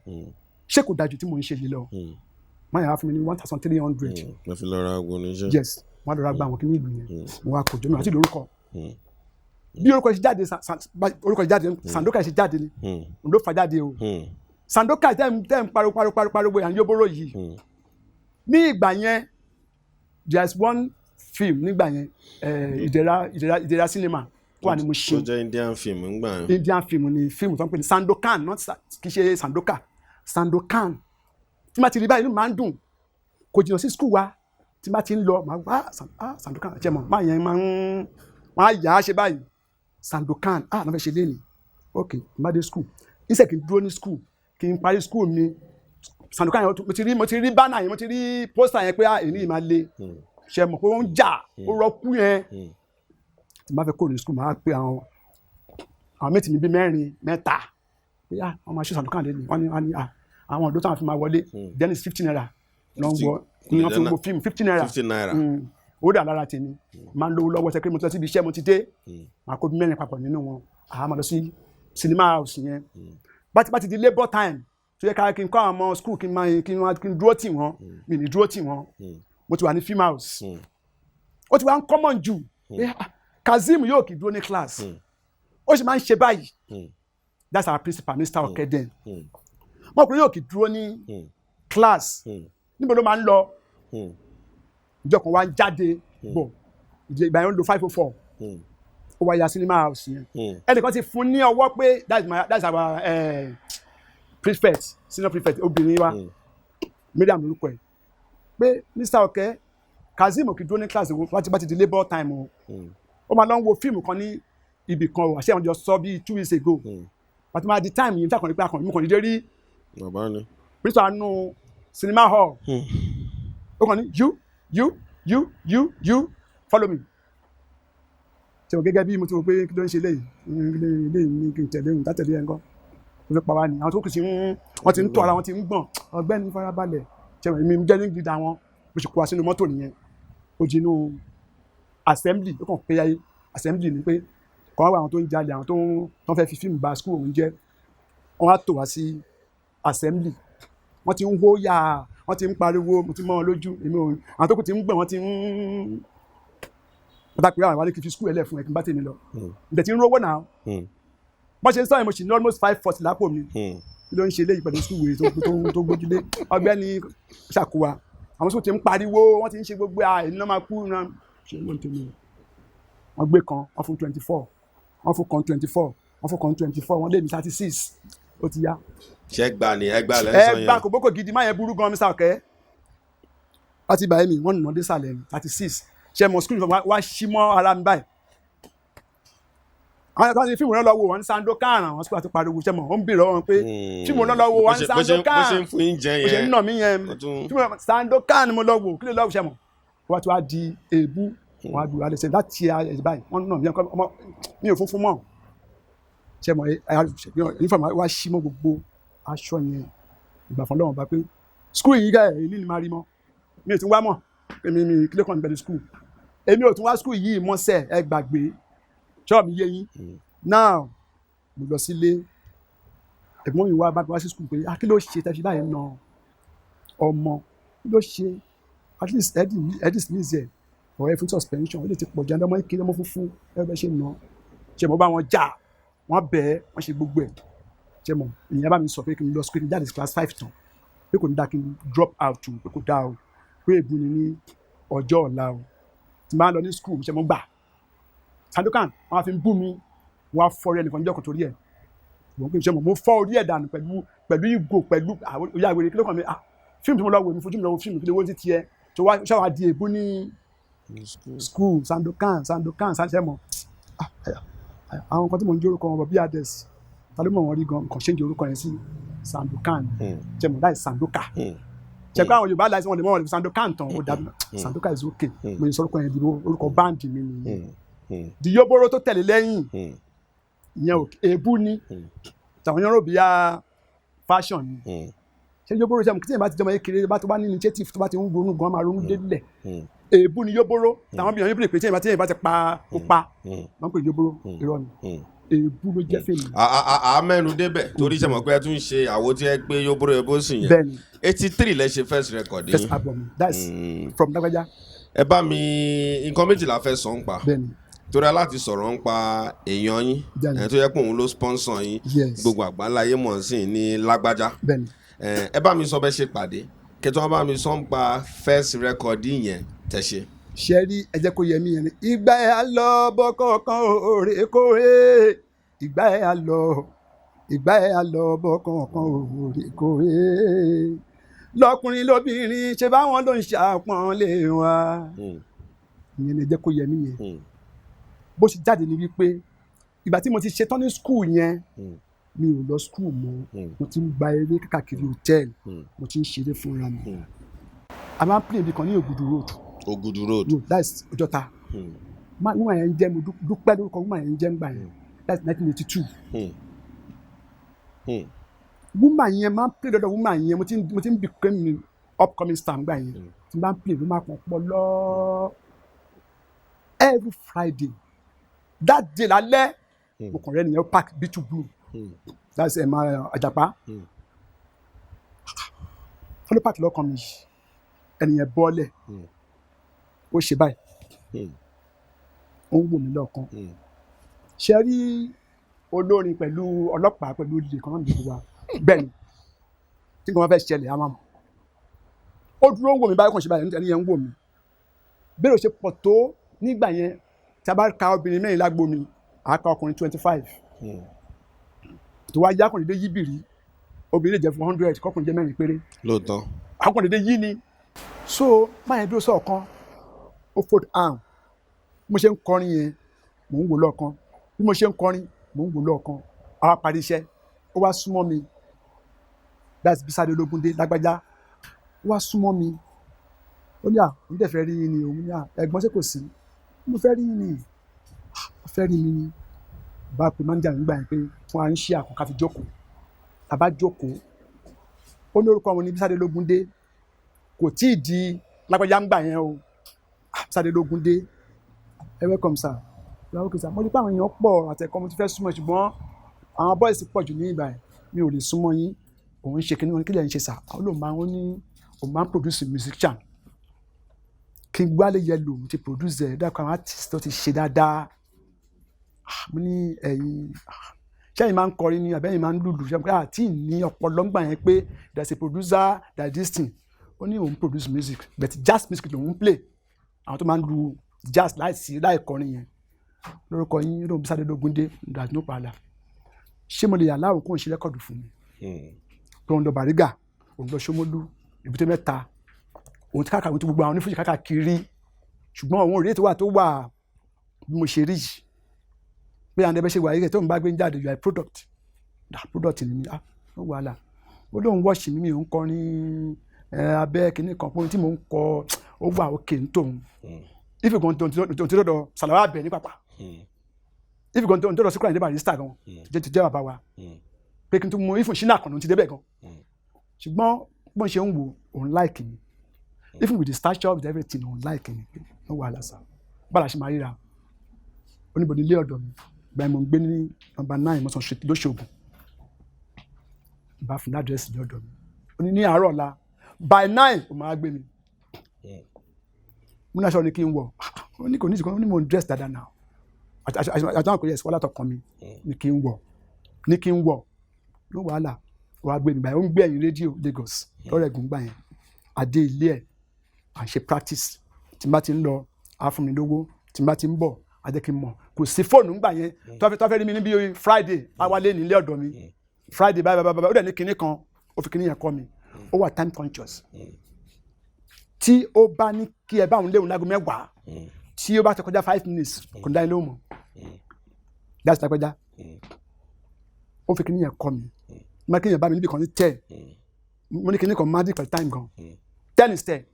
ṣé kò dájú tí mò ń ṣe yìí lọ? Máa yàrá fún mi ní 1,300. Mo fi lọ ra ogun oníṣẹ́. Yes, wọ́n á lọ ra gba àwọn kìíní ìlú yẹn. Mo wá kò jọ mi àti lórúkọ bí orúkọ ṣe jáde, orúkọ ṣe jáde, Sandoka ṣe jáde ni òun ló fà jáde o. Sandoka tẹ́ ń pariwo pariwo pariwo pariwo à ń yóbóró yìí ní ìgbà yẹn, there is one film nígbà yẹn, Ìdẹ̀ra Ìdẹ̀ra Ìdẹ̀ra cinema tó wà ní Mushin. Tó jẹ́ Indian film ńgbà yẹn. Indian film ni fíìmù tó ń pè ní Sandokan, not kì í ṣe Sandoka, Sandokan. Tí ma ti rí báyìí, inú mi máa ń dùn. Kò jìnnà sí school wa. Tí ma ti ń lọ, màá wá ah, Sandokan. Ṣe mọ̀ máa yẹn máa ń wọ́n á yà á ṣe báyìí, Sandokan, ah, náà fẹ́ ṣe léni. Ok, n bá dé school, instead kí n dúró ní school kí n parí school mi, Sandokan yẹn, mo ti rí banner yẹn, mo ti rí poster yẹn pé ah, èyí ni máa le. Ṣe mọ̀ pé ó ń jà, ó rọ́kú yẹn. Tí n bá fẹ́ kúrò ní school, màá pe àwọn mate mi bíi mẹ́rin mẹ́ta pé ah, wọ́n máa ṣe Sandokan lé ní. Wọ́n ní ah, àwọn ọ̀dọ́ táwọn fi máa wọlé, then it's 50 naira lọ ń wọ ní wọ́n fi ń wo fíìmù, 50 naira. 50 naira. Ó dà lára tèmi, máa ń lówó lọ́wọ́, ṣe pé mo ti lọ síbi iṣẹ́, mo ti dé, máa kó bí mẹ́rin papọ̀ nínú wọn, àá máa lọ sí cinema house yẹn. Bá ti di labour time tó yẹ ká kí n kọ́ àwọn ọmọ school, kí n máa kí n máa kí n dúró tì wọ́n, mi ní dúró tì wọ́n, mo ti wà ní film house. Ó ti wá ń common jù pé ah, Kazeem yóò kì í dúró ní class, ó sì máa ń ṣe báyìí. That's our principal, Mr. Okeden. Mọ̀kùnrin yóò kì í dúró ní class, níbo ló máa ń lọ? Ìjọ kan wá ń jáde bọ̀, ìgbà yẹn ń lo 504, ó wá ya cinema house yẹn. Ẹnìkan ti fún ní ọwọ́ pé that's our prefect, senior prefect obìnrin wa, Mariam lórúkọ ẹ̀, pé Mr. Oke, Kazeem kì í dúró ní class o, láti bá ti di labour time o, ó máa lọ ń wo fíìmù kan ní ibì kan o. Àṣẹ àwọn jọ sọ bíi 2 weeks ago, pàtó máa di time yìí, níta kàn ní pé akànnì mú kàn ní dé rí Bàbá ni. principal nù cinema hall. Ó kàn ní, "You, you, you, you, you, follow me." Ṣe o gẹ́gẹ́ bí mo ti rò pé kí ló ń ṣe léyìí léyìí ní kí n tẹ̀lé òun tátẹ̀lé ẹ̀ ń kọ́ tó fi pa wá ní. Àwọn tó kù sí ń wọ́n ti ń tọ́ ara wọn, ti ń gbọ̀n. Ọ̀gbẹ́ni, farabalẹ̀. Ṣe o èmi jẹ́ ní dídá wọn, bó ṣe kó wa sínú mọ́tò nìyẹn. Ó di inú assembly, ó kàn pé ayé assembly ni pé kàn wá àwọn tó ń jalè, àwọn tó ń fẹ́ fi fíìmù ba school òun jẹ́. Wọ́n á tò wá sí assembly, wọ́n ti ń hó yà, wọ́n ti ń pariwo. Mo ti mọ́ wọn lójú, èmi ò, àwọn tó kù ti ń gbọ̀n, wọ́n ti ń pàtàkì àwọn àwálé kì í fi school ẹlẹ́ fún ẹ kí n bá tèmi lọ. Ǹdẹ̀ tí ń rówó náà. Bọ́n ṣe ń sọ̀rọ̀, mo sì ní almost 540 lápò mi. Kí ló ń ṣe léyìí pẹ̀lú school wèrè tó gbójúlé? Ọgbẹ́ni ṣàkówa, àwọn school ti ń pariwo, wọ́n ti ń ṣe gbogbo à ìná máa kú náà ṣe ló ń tẹ̀lé. Wọ́n gbé kan, wọ́n fún 24, wọ́n fún kan 24, wọ́n fún kan 24, wọ́n lé ní 36. Ó ti yá. Ṣé gbà ní ẹgbà lẹ́ ń Ẹ sọ gba yẹn? Kòbókò gidi má yẹn burú gan, Mr. Ọ̀kẹ́. Láti báyìí mi, wọ́n nà dé sàlẹ̀ ní 36. Ṣe mọ̀, school uniform wá ṣí mọ́ ara mi báyìí. Àwọn àti fíìmù náà lọ wò wọ́n ní Sandokan. Àwọn school àti pariwo, ṣe mọ̀, ó ń bèrè wọn pé fíìmù náà lọ wò wọ́n ní Bó ṣe Sandokan. Bó ṣe ń fún yín jẹ Bó ṣe ń yẹn, nà mí yẹn, ó tún- fíìmù náà Sandokan ni mo lọ wò. Kí ló lọ wò? Ṣe mọ̀, wọ́n ti wá di èébú, wọ́n á dùn alẹ́ sẹ́yìn láti ẹ̀ báyìí. Wọ́n nà mí ọmọ mi ò funfun mọ́. Ṣe mọ̀, uniform wá ṣí mọ́ gbogbo aṣọ yẹn. Ìgbà fún Ọlọ́run bá pé school yìí gẹ́ èyí ni màá rí mọ́, mi ò tún wá mọ̀. Èmi mi kílẹ̀ kan pẹ̀lú school, èmi ò tún wá school yìí mọ́sẹ̀. Ẹ gbàgbé ṣọ́ọ̀ mi yé yín. Now mo lọ sílé, ẹ̀gbọ́n mi wá bá mi wá sí school pé, ah, kí ló ṣe tẹ́ fi báyìí na ọmọ? Kí ló ṣe? At least ẹ dismiss ẹ or ẹ fún suspension, ó lè ti pọ̀ jẹ́ ọmọ ìkíni, ọmọ funfun ẹ bẹ́ ṣe nà. Ṣe mo bá wọn jà, wọ́n bẹ̀ ẹ́, wọ́n ṣe gbogbo ẹ̀. Ṣe mo ìyẹn bá mi sọ pé kí n lọ school, kí n jáde class 5 tán, pé kò ní dáa kí n drop out o, pé kò dáa o, pé èébú ni ní ọjọ́ ọ̀la o tí máa lọ ní school. Ṣe mo gbà Sandokan, wọ́n á fi ń bú mi, wọ́n á fọ́ orí ẹnìkan níjọ́ kan torí ẹ̀. Wọ́n pè ṣe mo fọ́ orí ẹ̀ dànù pẹ̀lú ìgò pẹ̀lú àwọn ìyá ìwé. Kí ló kàn mí? Ah, fíìmù tí mo lọ wò, mi fojú mi lọ wo fíìmù, kí ló wọ́n ti tiẹ̀ tó wá ṣáà wá di èébú ní school? Sandokan, Sandokan, ṣe mọ̀, àwọn nǹkan tí mo ń jẹ́ orúkọ wọn bọ̀ bí adès, ta ló mọ̀ wọ́n rí gan nǹkan ṣéǹjì orúkọ yẹn sí Sandokan. Ṣe mọ̀ láì Sandoka, ṣe pé àwọn Yorùbá láìsí wọn lè mọ̀ wọn lè fi Sandokan tán, ó dàbí Sandoka is okay. Mo yẹ sọ orúkọ yẹn di orúkọ band mi nìyẹn. Di Yóbóró tó tẹ̀lé lẹ́yìn ìyẹn ò èébú ni, tàwọn yẹn rò bí i fashion ni. Ṣé Yóbóró, ṣe mọ̀ kí tí yẹn bá ti jọmọ kékeré bá tó bá ní initiative, tó bá ti ń ronú gan, máa ronú délẹ̀. Èébú ni Yóbóró. Tàwọn bí wọn yóò pè tí yẹn bá ti pa kó pa, wọn pè Yóbóró, irọ́ ni, èébú ló jẹ́ fèmí. À mẹ́nu débẹ̀ torí ṣe mọ̀ pé ẹ tún ṣe àwo tí ẹ gbé Yóbóró ebó sì yẹn. Bẹ́ẹ̀ni. 83 lẹ ṣe first record First yín. album, that's from Lágbájá. Ẹ bá mi, nǹkan méjìlá fẹ́ sọ ń pa torí aláti sọ̀rọ̀ ń pa èèyàn yín, Bẹ́ẹ̀ni. ẹ̀ tó yẹ pé òun ló sponsor yín, gbogbo àgbáńlá ayé mọ̀ sí ní Lágbájá. Ẹ bá mi sọ bẹ́ẹ̀ ṣe pàdé, kẹtọ́ wọn bá mi sọ ń pa first record yẹn tẹ̀ ṣe. Ṣe rí, ẹ jẹ́ kó yẹ mí yẹn ni ìgbà ẹ̀ á lọ bọ́kọ̀ọ̀kan òrèkóòrè, ìgbà ẹ̀ á lọ, ìgbà ẹ̀ á lọ bọ́kọ̀ọ̀kan òrèkóòrè, lọkùnrin lóbìnrin ṣe báwọn ló ń ṣàpọ́nlé wa. Ìyẹn ni ẹ jẹ́ kó yẹ mí yẹn. Bó ṣe jáde ni wípé ìgbà tí mo ti ṣetán ní school yẹn, mi ò lọ school mọ́. Mo ti ń gba eré káàkiri hotel, mo ti ń ṣeré fúnra mi. A máa ń play ibi kan ní Ògùdù Road. Ògùdù Road. No, that's Ọjọ́ta. Woman yẹn ń jẹ́, mo dúpẹ́ lórúkọ woman yẹn ń jẹ́ ńgbà yẹn. That's 1982. Woman yẹn máa ń play lọ́dọ̀ woman yẹn. Mo ti ń become upcoming star ńgbà yẹn. Tí n bá ń play, ló máa pọ̀ pọ̀ lọ every Friday. That day lálẹ́, mo kàn rẹ́ nìyẹn, park B2 blue. That's ẹ̀ máa Àjàpá follow park lọ́kàn mi yìí. Ẹnìyẹn bọ́ọ̀lẹ̀, ó ṣe báyìí, ó ń wò mí lọ́ọ̀kan. Ṣe rí olórin pẹ̀lú ọlọ́pàá pẹ̀lú olè kan náà nìyẹn wa. Bẹ́ẹ̀ ni, tí nǹkan bá fẹ́ ṣẹlẹ̀, á máa mọ̀. Ó dúró ń wò mí báyìí, kàn ṣe báyìí, ẹni yẹn ń wò mí. Bẹ́ẹ̀ ló ṣe pọ̀ tó nígbà yẹn. Tí a bá ka obìnrin mẹ́rin lágbo mi, àá ka ọkùnrin 25. Tó wá yá, kùnrin dé yí bìrì, obìnrin lè jẹ́ fún 100, kọkùnrin jẹ́ mẹ́rin péré. Akùnrin dé yí ni. So máa yẹn dúró sọ̀kan, ó fold arm. Bí mo ṣe ń kọrin yẹn, mò ń wò lọ́ọ̀kan. Bí mo ṣe ń kọrin, mò ń wò lọ́ọ̀kan. Àwa parí iṣẹ́, ó wá súnmọ́ mi. That's Bísádé Ológúndé Lágbájá. Ó wá súnmọ́ mi, ó ní à, òun dẹ̀ fẹ́ rí yín ni. Òun ní à, ẹ̀gbọ́n, ṣé kò sí? Mo fẹ́ rí yín ni. Ah, ó fẹ́ rí mi ni. Bá a pe manager nígbà yẹn pé fún wa ń ṣe àkànká fi jókòó. Tàbá jókòó, ó ní orúkọ wọn ní Bísádé Ológúndé, kò tí ì di Lágbájá ń gbà yẹn o. Sádélógún dé. Ẹ welcome, sir. Ìyàwó kìí sir, mo rí pé àwọn èèyàn pọ̀ àtẹ̀kọ́, mo ti fẹ́ súnmọ́, ṣùgbọ́n àwọn boys pọ̀ jù ní ìgbà yẹn, mi ò lè súnmọ́ yín. Òun ṣe kíní wọn, kí lẹ̀ ń ṣe, sir? Àwọn lòun máa ń ní òun máa ń produce musician. King Wale Yellow ti produce ẹ̀ dákọ̀, àwọn artist tó ti ṣe dáadáa. Ah, mo ní ẹ̀yin, ah, ṣẹ́yìn máa ń kọrin ni àbẹ́yìn máa ń lùlù? Ṣe pé àti ní ọpọlọ ńgbà yẹn pé there is a producer, there is this thing. Ó ní òun produce music, but jazz music lòun ń play, àwọn tó máa ń lu jazz láìsí láì kọrin yẹn. Lórúkọ yín lóun Bísádé Lógúndé, there no problem. Ṣé mo lè yà láwọn kó n ṣe record fún mi? Pé òun lọ Bàrígà, òun lọ Ṣómólú, Èbúté Mẹ́ta, òun ti káàkiri, òun ti gbogbo àwọn onífújì káàkiri, ṣùgbọ́n òun òrèé tó wà bí mo ṣe rí yìí, pé àwọn ẹbẹ ṣe wà yìí tó ń bá gbé ń jáde, you are a product, that product ni mi. Ah, ó wàhálà. Ó lóun wọ́ọ̀ṣì mi, mi ò ń kọrin ẹ abẹ́ kìíní kan pé tí mò ń kọ ó wà òkè ń tòun. If gan tó ti dọ̀dọ̀ Sàlàwà Abẹ ní pàpà, if gan tó ti dọ̀dọ̀ Síkírù Àyìndé Barrister gan jẹ́ ti jẹ́ bàbá wa, pé kí n tún mú ifun Ṣínà kan ló ti débẹ̀ gan, ṣùgbọ́n bọ́n ṣe ń wò, òun like mi, even with the stature, with everything, òun like mi. No wàhálà, sir. Bára ṣe máa ríra oníbodè ilé ọ̀dọ̀ mi gba, mo ń gbé ní number 9 Mọ́sán Street lóṣogbo. Bá fún ládírẹ́sì ní ọ̀dọ̀ mi, ó ní ní àárọ̀ ọ̀la by 9 ó máa gbé mi. Mo ní aṣọ ni kí n wọ̀. Ó ní kò ní ìsìnkú, ó ní mo ń dress dáadáa náà àtàwọn kò yẹ ẹ̀sìn wọ́n látọkàn mi ní kí n wọ̀, ní kí n wọ̀ ló wàhálà. Wàá gbé mi gbà yẹn, ó ń gbé ẹ̀yìn rédíò Lagos lọ́rẹ̀gùn gbà yẹn. Adé ilé ẹ̀, à ń ṣe practice. Tí n bá ti ń lọ, á fún mi lówó. Tí n bá ti ń bọ̀, á jẹ́ kí n mọ̀. Kò sí fóònù ńgbà yẹn. Tó fẹ́ rí mi níbi Friday, á wálé ní ilé ọ̀dọ̀ mi Friday báyìí báyìí báyìí. Ó dẹ̀ ní kinní kan, ó fi kinní yẹn kọ́ mi. Ó wà time conscious. Tí ó bá ní kí ẹ bá òun léwu láago 10, tí ó bá ti kọjá 5 minutes, kò ní dá ilé mọ̀. That's lágbájá. Ó fi kinní yẹn kọ́ mi. Má kí yẹn bá mi níbi kan ní 10, mo ní kinní kan má dì pẹ̀lú time gan. 10 is 10,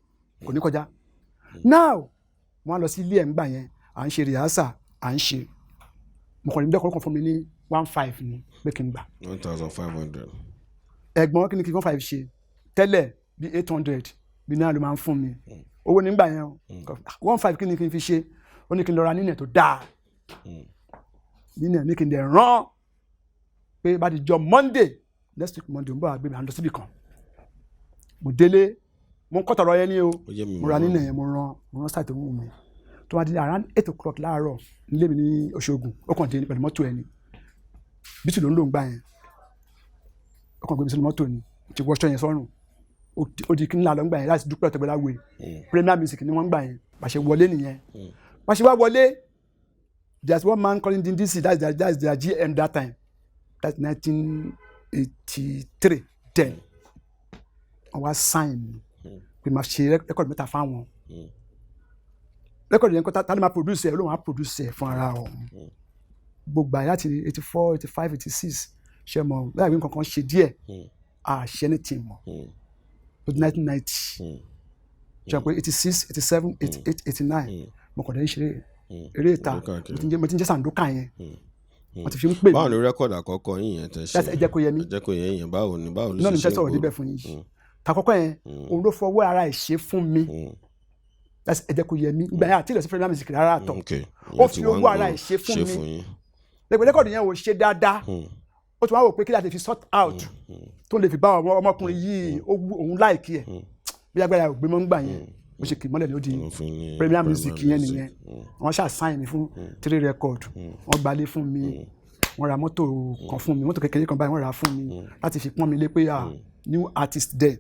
kò ní kọjá. Now wọ́n á lọ sí ilé ẹ̀ ńgbà yẹn, à ń ṣe rehearsal, à ń ṣe. Mo kàn ní bẹ́ẹ̀ kọ́ fún mi ní 1,500 ni pé kí n gbà. 1,500. Ẹ̀gbọ́n, kí ni kí 1,500 ṣe? Tẹ́lẹ̀ bí 800 bí náà ló máa ń fún mi owó nígbà yẹn o. 1,500, kí ni kí n fi ṣe? Ó ní kí n lọ ra nínẹ̀ tó dáa, nínẹ̀ ní kí n dẹ̀ rán pé bá di jọ Monday, next week Monday, ń bọ̀ wá gbé mi, à ń lọ síbì kan. Mo délé, mo ń kọ́ tọ̀rọ̀ yẹn ní o. Ó yé mi. Mo ra nínẹ̀ yẹn, mo rán sáà tó wù mí. Tó wá di around 8 o'clock láàárọ̀ nílé mi ní Òṣogùn, ó kàn dé pẹ̀lú mọ́tò ẹ̀ ni. Bítù ló ń lò ń gbà yẹn. Ó kàn gbé mi sínú mọ́tò ni, ti wọṣọ yẹn sọ́rùn. Ó di kí ńlá lọ ń gbà yẹn láti dúpẹ́ ọ̀tẹ̀gbẹ́lá wé. Premier Music ni wọ́n ń gbà yẹn. Bá ṣe wọlé nìyẹn, bá ṣe wá wọlé, there's one man calling DDC, that's their GM that time. That's 1983 then. Wọ́n wá sign mi pé máa ṣe record mẹ́ta fáwọn. Record yẹn kọ́, tá ló máa produce ẹ̀? Ló máa produce ẹ̀ fún ara òun. Gbogbo àyè láti 84, 85, 86, ṣe mọ̀ láì pé nǹkan kan ṣe díẹ̀, àṣẹ ní tì mọ̀. Ó di 1990, ṣe pé 86, 87, 88, 89, mo kàn dé ń ṣeré eré ìta. Mo ti ń jẹ́ Sàǹdókà yẹn, wọ́n ti fi ń pè mí. Báwo ni record àkọ́kọ́ yín yẹn tẹ́ ṣe? That's Ẹ Jẹ́ Kó Yẹ Mí. Ẹ Jẹ́ Kó Yẹ yẹn, báwo ló náà ṣe ní fẹ́ ṣe sọ̀rọ̀ ń débẹ̀ fún yín. Tàkọ́kọ́ yẹn, òun ló fọwọ́ ara ẹ̀ ṣe fún mi. That's Ẹ Jẹ́ Kó Yẹ Mí. Ìgbà yẹn àti ìlọsí Premier Music rárá àtọ̀. Ó fi owó ara ẹ̀ ṣe fún mi. Yín. Lẹ́gbẹ̀ẹ́ record yẹn ò ṣe dáadáa. Ó tún wá wò pé kí láti fi sort out tó lè fi bá ọmọkùnrin yìí, ó wú òun láìkí ẹ̀ bí agbára ò gbé mọ́ ń gbà yẹn. Bó ṣe kì í mọ́lẹ̀ ní ó di Premier Music yẹn nìyẹn. Wọ́n ṣáà sign mi fún three record, wọ́n gbalé fún mi, wọ́n ra mọ́tò kan fún mi, mọ́tò kékeré kan báyìí wọ́n rà fún mi láti fi pọ́n mi lé pé ah, new artist there.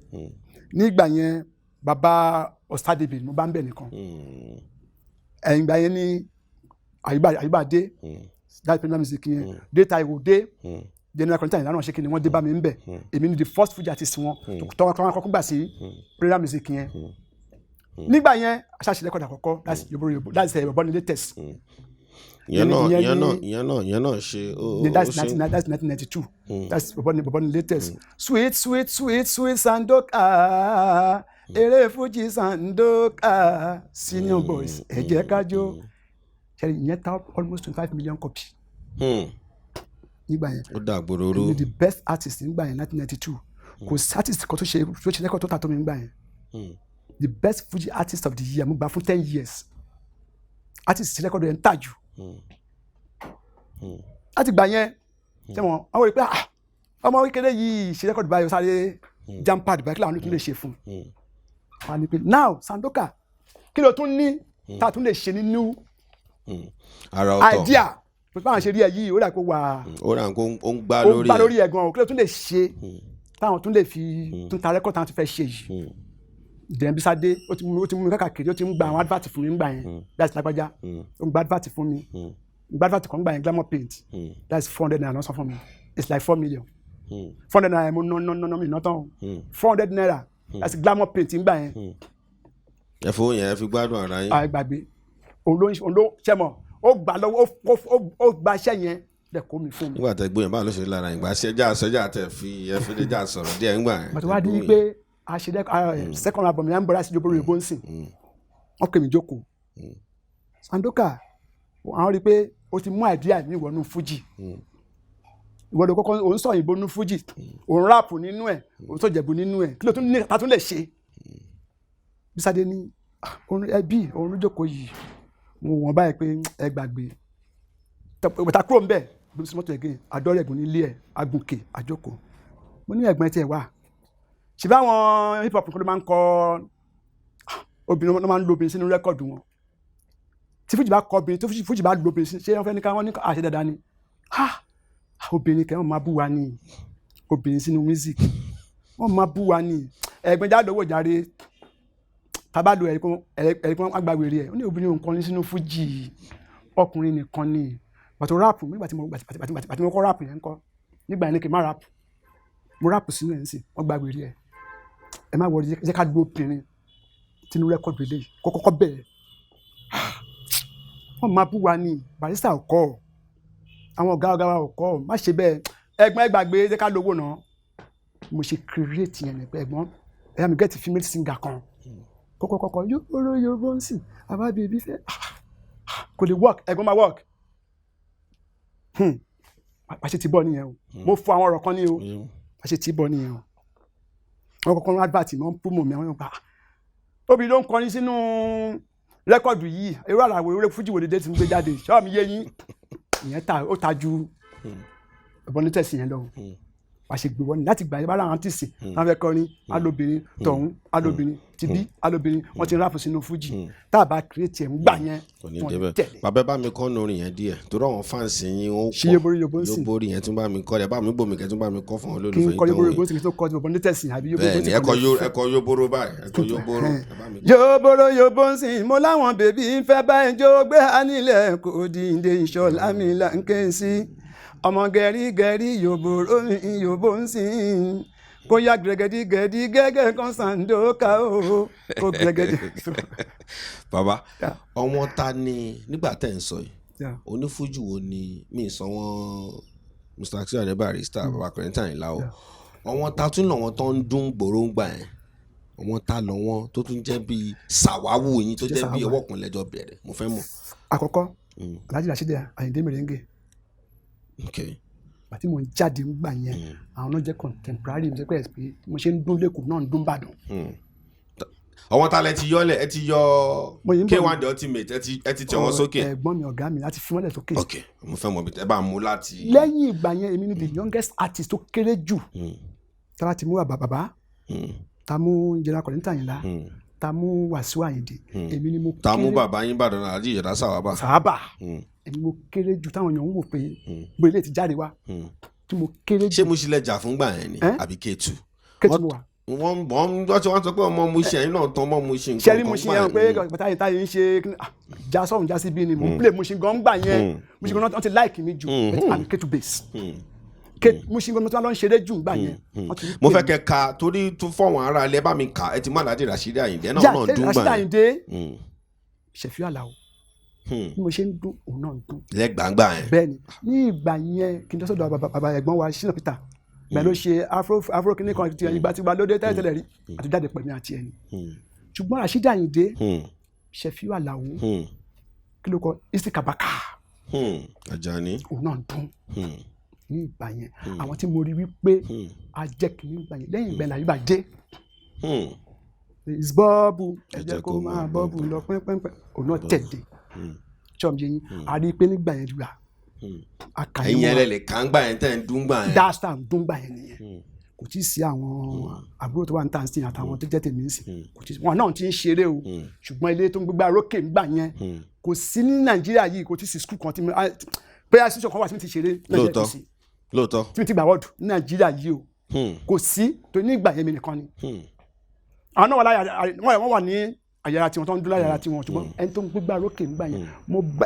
Nígbà yẹn, bàbá Ọ̀sádébì mo bá ń bẹ̀ nìkan. Ẹ̀yìn ìgbà yẹn ní Àyùbá dé. That Premier Music yẹn dé, Táíwò dé, General Content ìlànà ṣé kí ni wọ́n dé bá mi ń bẹ̀. Èmi ni the first Fuji artist wọn tọ́wọ́ tọ́wọ́ kọ́kọ́ gbà sí Premier Music yẹn. Nígbà yẹn aṣáṣe record àkọ́kọ́, that's Yobo Yobo, that's Bọ̀bọ́ ni latest. Ìyẹn náà ìyẹn ìyẹn náà ìyẹn náà ṣe ó Ní ó that's ṣe nineteen that's 1992. That's Bọ̀bọ́ ni latest. Sweet, sweet, sweet, sweet Sandoka, eré Fuji Sandoka, senior boys, ẹ jẹ́ ká jó. Ṣe ìyẹn ta almost 25 million copy nígbà yẹn. Ó dà gbòòrò. Èmi the best artist nígbà yẹn, 1992. Kò sí artist kan tó ṣe record tó ta tó mi nígbà yẹn. The best Fuji artist of the year, mo gbà fún 10 years, artist tí record rẹ̀ ń tà jù. Láti gbà yẹn, ṣé wọn àwọn rí i pé, ah, ọmọ kékeré yìí ṣe record báyìí, ó sáré jam pad báyìí, kí làwọn tún lè ṣe fún un? Wọn á ní pé, now Sandoka, kí ló tún ní tá a tún lè ṣe nínú Ara ọ̀tọ̀. idea pé báwọn ṣe rí ẹ yìí, ó dà kó wà Ó rà kó ó ń gbá ó lórí gbá ẹ̀. lórí ẹ̀ gan o. Kí ló tún lè ṣe táwọn tún lè fi tún ta record táwọn tún fẹ́ ṣe yìí? Then Bísádé, ó ti mú mi káàkiri, ó ti ń gba àwọn advert fún mi ńgbà yẹn. That's lágbájá, ó ń gba advert fún mi, ń gba advert kan gbà yẹn, Glamour Paint. That's 400 naira ló san fún mi. It's like 4 million. 400 naira mo ná ná ná ná mi ná tán o. 400 naira, that's Glamour Paint ńgbà yẹn. Ẹ fowó yẹn, ẹ fi gbádùn ara yín. Àgbàgbé, òun ló ṣe mọ̀, ó gbà lọ́wọ́, ó gba iṣẹ́ yẹn dẹ̀ kó mi fún mi. Nígbà tẹ gbóyè, báwo ló ṣe rí lára ìgbà ṣẹjá ṣẹjá tẹ fi ẹ fi lè já sọ̀rọ̀ díẹ̀ ńgbà yẹn? Bàtà wá di pé a ṣe dẹ́ second album yẹn, ń bọ̀dá sí ìjọba òyìnbó ń sìn, wọ́n pè mí jókòó. Sandoka, àwọn rí i pé o ti mú idea mi wọnú Fuji. Ìwọ ló kọ́kọ́ òun sọ òyìnbó nínú Fuji, òun rap nínú ẹ̀, òun sọ Ìjẹ̀bú nínú ẹ̀. Kí ló tún ní ta tún lè ṣe? Bísádé ní, "Ah, òun ẹbí òun ló jókòó yìí." Mo wọ̀n báyìí pé ẹ gbàgbé bàtà kúrò ńbẹ̀, gbé sí mọ́tò ẹ̀gẹ́ àdọ́rẹ̀gùn nílé ẹ̀ agùnkè àjókòó. Mo ní, ẹ̀gbọ́n tiẹ̀ wá ṣe báwọn hip hop nǹkan ló máa ń kọ obìnrin, wọn máa ń lo obìnrin sínú record wọn. Tí Fújì bá kọ obìnrin, tí Fújì bá lo obìnrin sí, ṣé wọ́n fẹ́ ní ká wọ́n ní àṣẹ dáadáa ni? Ha, obìnrin kẹ́, wọ́n máa bú wa ní obìnrin sínú music, wọ́n máa bú wa ní. Ẹ̀gbọ́n jáde owó jàre, tábà lo ẹ̀ríkún, wọ́n gba wèrè ẹ̀. Ó ní obìnrin òun kọrin sínú Fújì, ọkùnrin nìkan ni. Pàtó rap, nígbà tí mo kọ́ rap yẹn ń kọ́ nígbà yẹn ní kí n má rap, mo rap sínú ẹ̀ ń sìn, wọ́n gba wèrè ẹ̀. Ẹ má wọlé, jẹ́ ká lo obìnrin tínú record eléyìí kó kọ́kọ́ bẹ̀rẹ̀. Wọ́n máa bú wa ní Barrister ò kọ́, àwọn ọ̀gá ọ̀gá wa ò kọ́, má ṣe bẹ́ẹ̀. Ẹ̀gbọ́n, ẹ gbàgbé, jẹ́ ká lówó náà. Mo ṣe create yẹn ní pé, ẹ̀gbọ́n, ẹ̀yà mi get female singer kan kọ́kọ́ kọ́kọ́ yóò yóò bó ń sìn àbá bèbí fẹ́ kò lè work. Ẹ̀gbọ́n, máa work. Àṣẹ ti bọ́ nìyẹn o. Mo fọ àwọn ọ̀rọ̀ kan ní o. Àṣẹ ti bọ́ nìyẹn o. Wọ́n kọ́kọ́ ń advert mi, wọ́n ń promo mi, àwọn yóò gbà, obìnrin ló ń kọrin sínú record yìí, irú àràwọ̀ eré fújì wò dédé tí mo gbé jáde, ṣọ́ọ̀ mi yé yín? Ìyẹn ta, ó ta ju ẹ̀bọ̀n ní tẹ̀sí yẹn lọ. Wàá ṣe gbé wọ́n ní láti gbà yẹn bá láwọn artist wọn fẹ́ kọrin alóbìnrin tọ̀hún, alóbìnrin tibí, alóbìnrin, wọ́n ti rap sínú fújì. Tá a bá create ẹ̀ ń gbà yẹn, Kò ní wọ́n débẹ̀. tẹ̀lé. Bàbá, ẹ bá mi kọ́ orin yẹn díẹ̀ torí àwọn fans yín ó Ṣé pọ̀. Yóborí Yóbó ń sìn? Yóborí yẹn tún bá mi kọ́ ẹ, bá mi gbòmí kẹ́ tún bá mi kọ́ fún àwọn Kí n olólùfẹ́ kọ́ yín Yóborí tán Yóbó ń sìn, kí n tó kọ́ ti bọ̀bọ̀ ní tẹ̀sí àbí Yóborí? Bẹ́ẹ̀ ni, ẹ kọ yó, ẹ kọ yóbóró báyìí, ẹ kọ yóbóró, ẹ bá mi kọ́. Yóbóró yóbó ń sìn, mo láwọn baby ń fẹ́ báyìí jó gbé á nílẹ̀ kò dìde ìṣọ̀lá mi là ń ké sí ọmọ gẹ̀rígẹ̀rí. Yóbóró mi yóbó ń sìn, kó yá gẹ̀gẹ̀dí gẹ̀dí gẹ́gẹ́ kan sàǹdókà o, kó gẹ̀gẹ̀dí. Bàbá, ọmọ ta ni nígbà tẹ̀ ń sọ yìí? Yeah. Onífújì wo ni mí sọ wọn? Mr. Sikiru Ayinde Barrister, bàbá Kollington Àyìnlá o. Àwọn ta tún lọ́wọ́ tó ń dún gbòróngbà yẹn? Àwọn ta lọ́wọ́ tó tún jẹ́ bíi sàwáwù yín, tó jẹ́ bíi sàwáwù. ọwọ́ kan lẹ́jọ́ bẹ̀rẹ̀? Mo fẹ́ mọ̀. Àkọ́kọ́, Alhaji Rasheed Ayinde Merengue. Àti mò ń jáde ńgbà yẹn, àwọn náà jẹ́ contemporary mi, jẹ́ pé mo ṣe ń dún lẹ́kọ̀ọ́ náà ń dún Ìbàdàn. Àwọn ta lẹ ti yọlẹ̀? Ẹ ti yọ Mo yìí ń bọ̀. K1 The Ultimate, ẹ ti tẹ̀ wọ́n sókè. Ẹ̀gbọ́n mi, ọ̀gá mi, láti fi wọ́n lẹ̀ sókè. Ok, mo fẹ́ mọ̀ bí ẹ bá mú láti. Lẹ́yìn ìgbà yẹn, èmi ni the youngest artist tó kéré jù tá a ti mú bàbá bàbá, tá a mú General Kollington Àyìnlá, tá a mú Wàsíù Àyìndé, èmi ni mo Ta mú kéré. Bàbá yín Ìbàdàn náà, àti Ìyọ̀dá Sàwábà. Sàábà. Èmi mo kéré jù táwọn èèyàn ń wò pé bóyá ilé ti jáde wá tí mo kéré Ṣé jù. Mushin lẹ jà fún gbà yẹn ni Ẹ́? àbí Kétu? Kétu mo wà. Wọ́n ti wọ́n sọ pé ọmọ Mushin ẹ̀yin náà tán ọmọ Mushin. Ṣẹ́rí Mushin yẹn pé bàtà yìí táyé ń ṣe já sọ̀rùn já síbí ni mò ń play Mushin gan gbà yẹn. Mushin gan wọ́n ti like mi jù, but I'm Kétu base. Mushin gan tí wọ́n lọ ń ṣeré jù gbà yẹn. Wọ́n ti Mo fẹ́ pè mí. kẹ́ ka torí tún fọ́wọ́n ara ilẹ̀, bá mi kà. Ẹ ti mú Alhaji Rasheed Àyìndé náà Yà náà dún Rasheed gbà yẹn. Àyìndé, Ṣẹ̀fíù Àlàó, bí mo ṣe ń dún, òun náà ń dún. Lẹ́gbàgbà yẹn. Bẹ́ẹ̀ ni, ní ìgbà yẹn, kí n tó sọ̀dọ̀ bàbá bàbá ẹ̀gbọ́n wa Shina Peter, bẹ́ẹ̀ ló ṣe afro afro kìíní kan ti ìgbà tí gba lóde tẹ́lẹ̀ tẹ́lẹ̀ rí àti jáde pẹ̀lú àti ẹni. Ṣùgbọ́n Rasheed Àyìndé, Ṣẹ̀fíù Àlàó, kí ló kọ, Isi Kabaka, Àjàní. òun náà ń dún ní ìgbà yẹn. Àwọn tí mo rí wípé a jẹ́ kìíní ìgbà yẹn, lẹ́yìn ìgbà yẹn làyíbá dé. It's bubble, ẹ jẹ́ kó máa bubble lọ pẹ́ńpẹ́ńpẹ́. Òun náà tẹ̀lé ṣọ́ọ̀mù yẹn. A rí i pé nígbà yẹn gbà akàyè Ẹ̀yin wọn. ẹlẹ́lẹ̀ kà ń gbà yẹn, tẹ̀ ń dún gbà yẹn. That time dún gbà yẹn nìyẹn. Kò tí ì sí àwọn àbúrò tó wà ní tàǹsì àtàwọn tó jẹ́ tèmi ń sìn, kò tí ì sí. Wọn náà ti ń ṣeré o, ṣùgbọ́n ilé tó ń gbégbá rókè ńgbà yẹn, kò sí ní Nàìjíríà yìí. Kò tí ì sí school kan tí mo prayer institution kan wà tí mo ti ṣeré ní Nàìjíríà, kò sí tí mo ti gbà wọ́ọ̀dù ní Nàìjíríà yìí o. Kò sí tó ní ìgbà yẹn, mi nìkan ni. Àwọn náà wà láyà, wọ́n wà ní àyàrá tiwọn tó ń dún láyàrá tiwọn, ṣùgbọ́n ẹni tó ń gbégbá rókè ńgbà yẹn,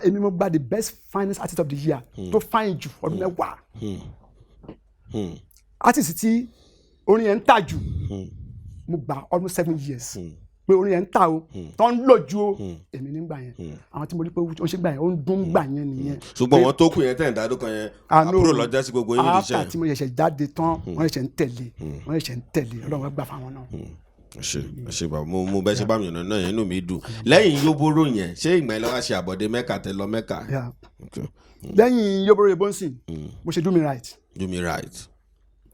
èmi mo gba the best finest artist of the year tó fine jù ọdún 10. Artist tí orin yẹn ń tà jù, mo gbà almost 7 years pé orin yẹn ń tà o, tó ń lò ju o, èmi nígbà yẹn. Àwọn tí mo rí pé ó ṣe gbà yẹn, ó ń dún gbà yẹn nìyẹn. Ṣùgbọ́n wọn tó kù yẹn, tẹ̀ ń dádó kan yẹn, Ah, no. àbúrò lọ́jọ́ sí gbogbo yín nídìí After iṣẹ́. tí mo ṣẹ̀ṣẹ̀ jáde tán, wọ́n ṣẹ̀ṣẹ̀ ń tẹ̀lé, wọ́n ṣẹ̀ṣẹ̀ ń tẹ̀lé. Ọlọ́run wá gbà fáwọn náà. Ẹ ṣé, ẹ ṣé bàbá. Mo bẹ ṣe bá mi yànnà náà yẹn, inú mi dùn. Lẹ́yìn Yóbóró yẹn, ṣé ìgbà yẹn lọ́wọ́ ṣe àbọ̀dé Mẹ́kà, tẹ lọ Mẹ́kà? Yeah. Okay. Lẹ́yìn Yóbóró Yóbónsìn, mo ṣe Do Me Right. Do Me Right.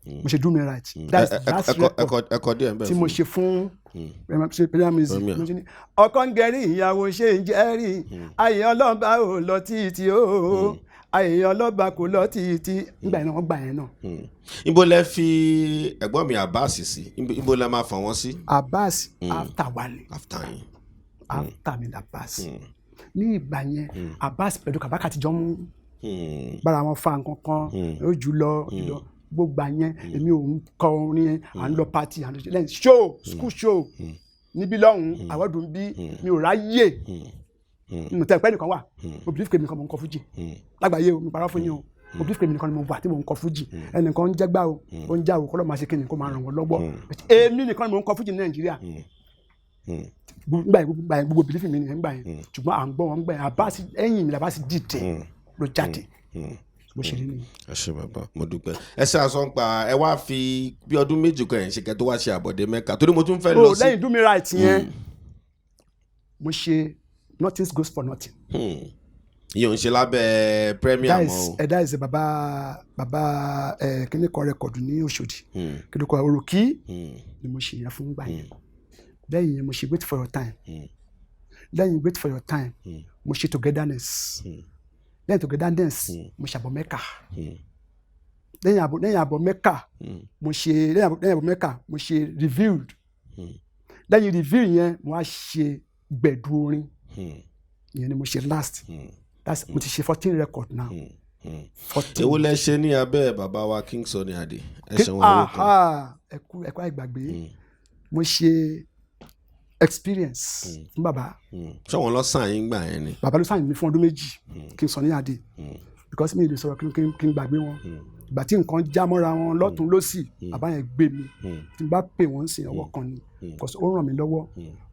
Mo ṣe Do Me Right, that's the last record Ẹkọ díẹ̀ ń bẹ̀ tí mo fún mi. ṣe fún ṣe prayer music. Premier. Mo ṣe ní ọkọ ń gẹrí, ìyàwó ṣe ń jẹ́rìí, ayé ọlọ́ba ò lọ títí o, ayé ọlọ́ba kò lọ títí. Nígbà yẹn náà, wọ́n gbà yẹn náà. Ibo lẹ fi ẹ̀gbọ́n mi Abbas sí? Ibo lẹ máa fà wọ́n sí? Abbas, after wa ni. After yín. After mi ni Abbas. Ní ìgbà yẹn, Abbas pẹ̀lú Kabaka ti jọ mú bára wọn fa nǹkan kan, ó jù lọ jù lọ. Gbogbo àyẹn, èmi ò ń kọ orin, à ń lọ party, à ń lọ lẹ́yìn show, school show níbí lọ́hùn-ún, àwọ̀dùn bí mi ò ráyè. Mo tẹ́ pẹ́ nìkan wà, mo believe pé mi nìkan mo ń kọ fújì lágbàáyé o. Mi parọ́ fún yín o, mo believe pé mi nìkan ni mo wà tí mo ń kọ fújì. Ẹnìkan ń jẹ́gbá o, ó ń já o, kọ́lọ́ máa ṣe kíni kó máa ràn wọ́n lọ́wọ́. Èmi nìkan ni mo ń kọ fújì ní Nàìjíríà gbà yẹn. Gbà yẹn, gbogbo belief mi nìyẹn gbà yẹn. Ṣùgbọ́n à ń gbọ́ wọn gbà yẹn. Abbas, ẹ̀yìn mi làbá sì dìde ló jáde, bó ṣe rí nìyẹn. Ẹ ṣé bàbá, mo dúpẹ́. Ẹ ṣe àṣọ ń pa ẹ wá fi bí ọdún 2 kan ẹ̀ ń ṣe kẹ́ tó wá ṣe àbọ̀dé Mẹ́kà, torí mo tún fẹ́ lọ Oh, sí. lẹ́yìn Do Me Right yẹn, mo ṣe Nothing Goes for Nothing. Ìyẹn ò ń ṣe lábẹ́ Premier That mọ́ is o. That is baba baba ẹ kíní kọ record ní Òṣòdì, kíní kọ òròkì ni mo ṣe yẹn fún gbà yẹn. Lẹ́yìn yẹn, mo ṣe Wait for Your Time. Lẹ́yìn Wait for Your Time, mo ṣe Togetherness. Lẹ́yìn Togetherness, mo ṣe àbọ̀ Mẹ́kà. Lẹ́yìn àbọ̀ Mẹ́kà, mo ṣe lẹ́yìn àbọ̀ Mẹ́kà, mo ṣe Revealed. Lẹ́yìn Reveal yẹn, mo wá ṣe Gbẹ̀du orin. Ìyẹn ni mo ṣe last. That's mo ti ṣe 14 record now, 14. Èwo lẹ ṣe ní abẹ́ bàbá wa King Sunny Adé? Ẹ ṣe wọn owó kan. Aha, ẹkú ẹkú àìgbàgbé. Mo ṣe Experience fún bàbá. Ṣé wọn lọ sàn yín gbà yẹn ni? Bàbá ló sign mi fún ọdún 2, King Sunny Adé, because mi ì lè sọ̀rọ̀ kí n gbàgbé wọn. Ìgbà tí nǹkan já mọ́ra wọn lọ́tún lọ́sì, bàbá yẹn gbé mi. Tí n bá pè wọ́n sí ọwọ́ kan ni, because ó ràn mí lọ́wọ́.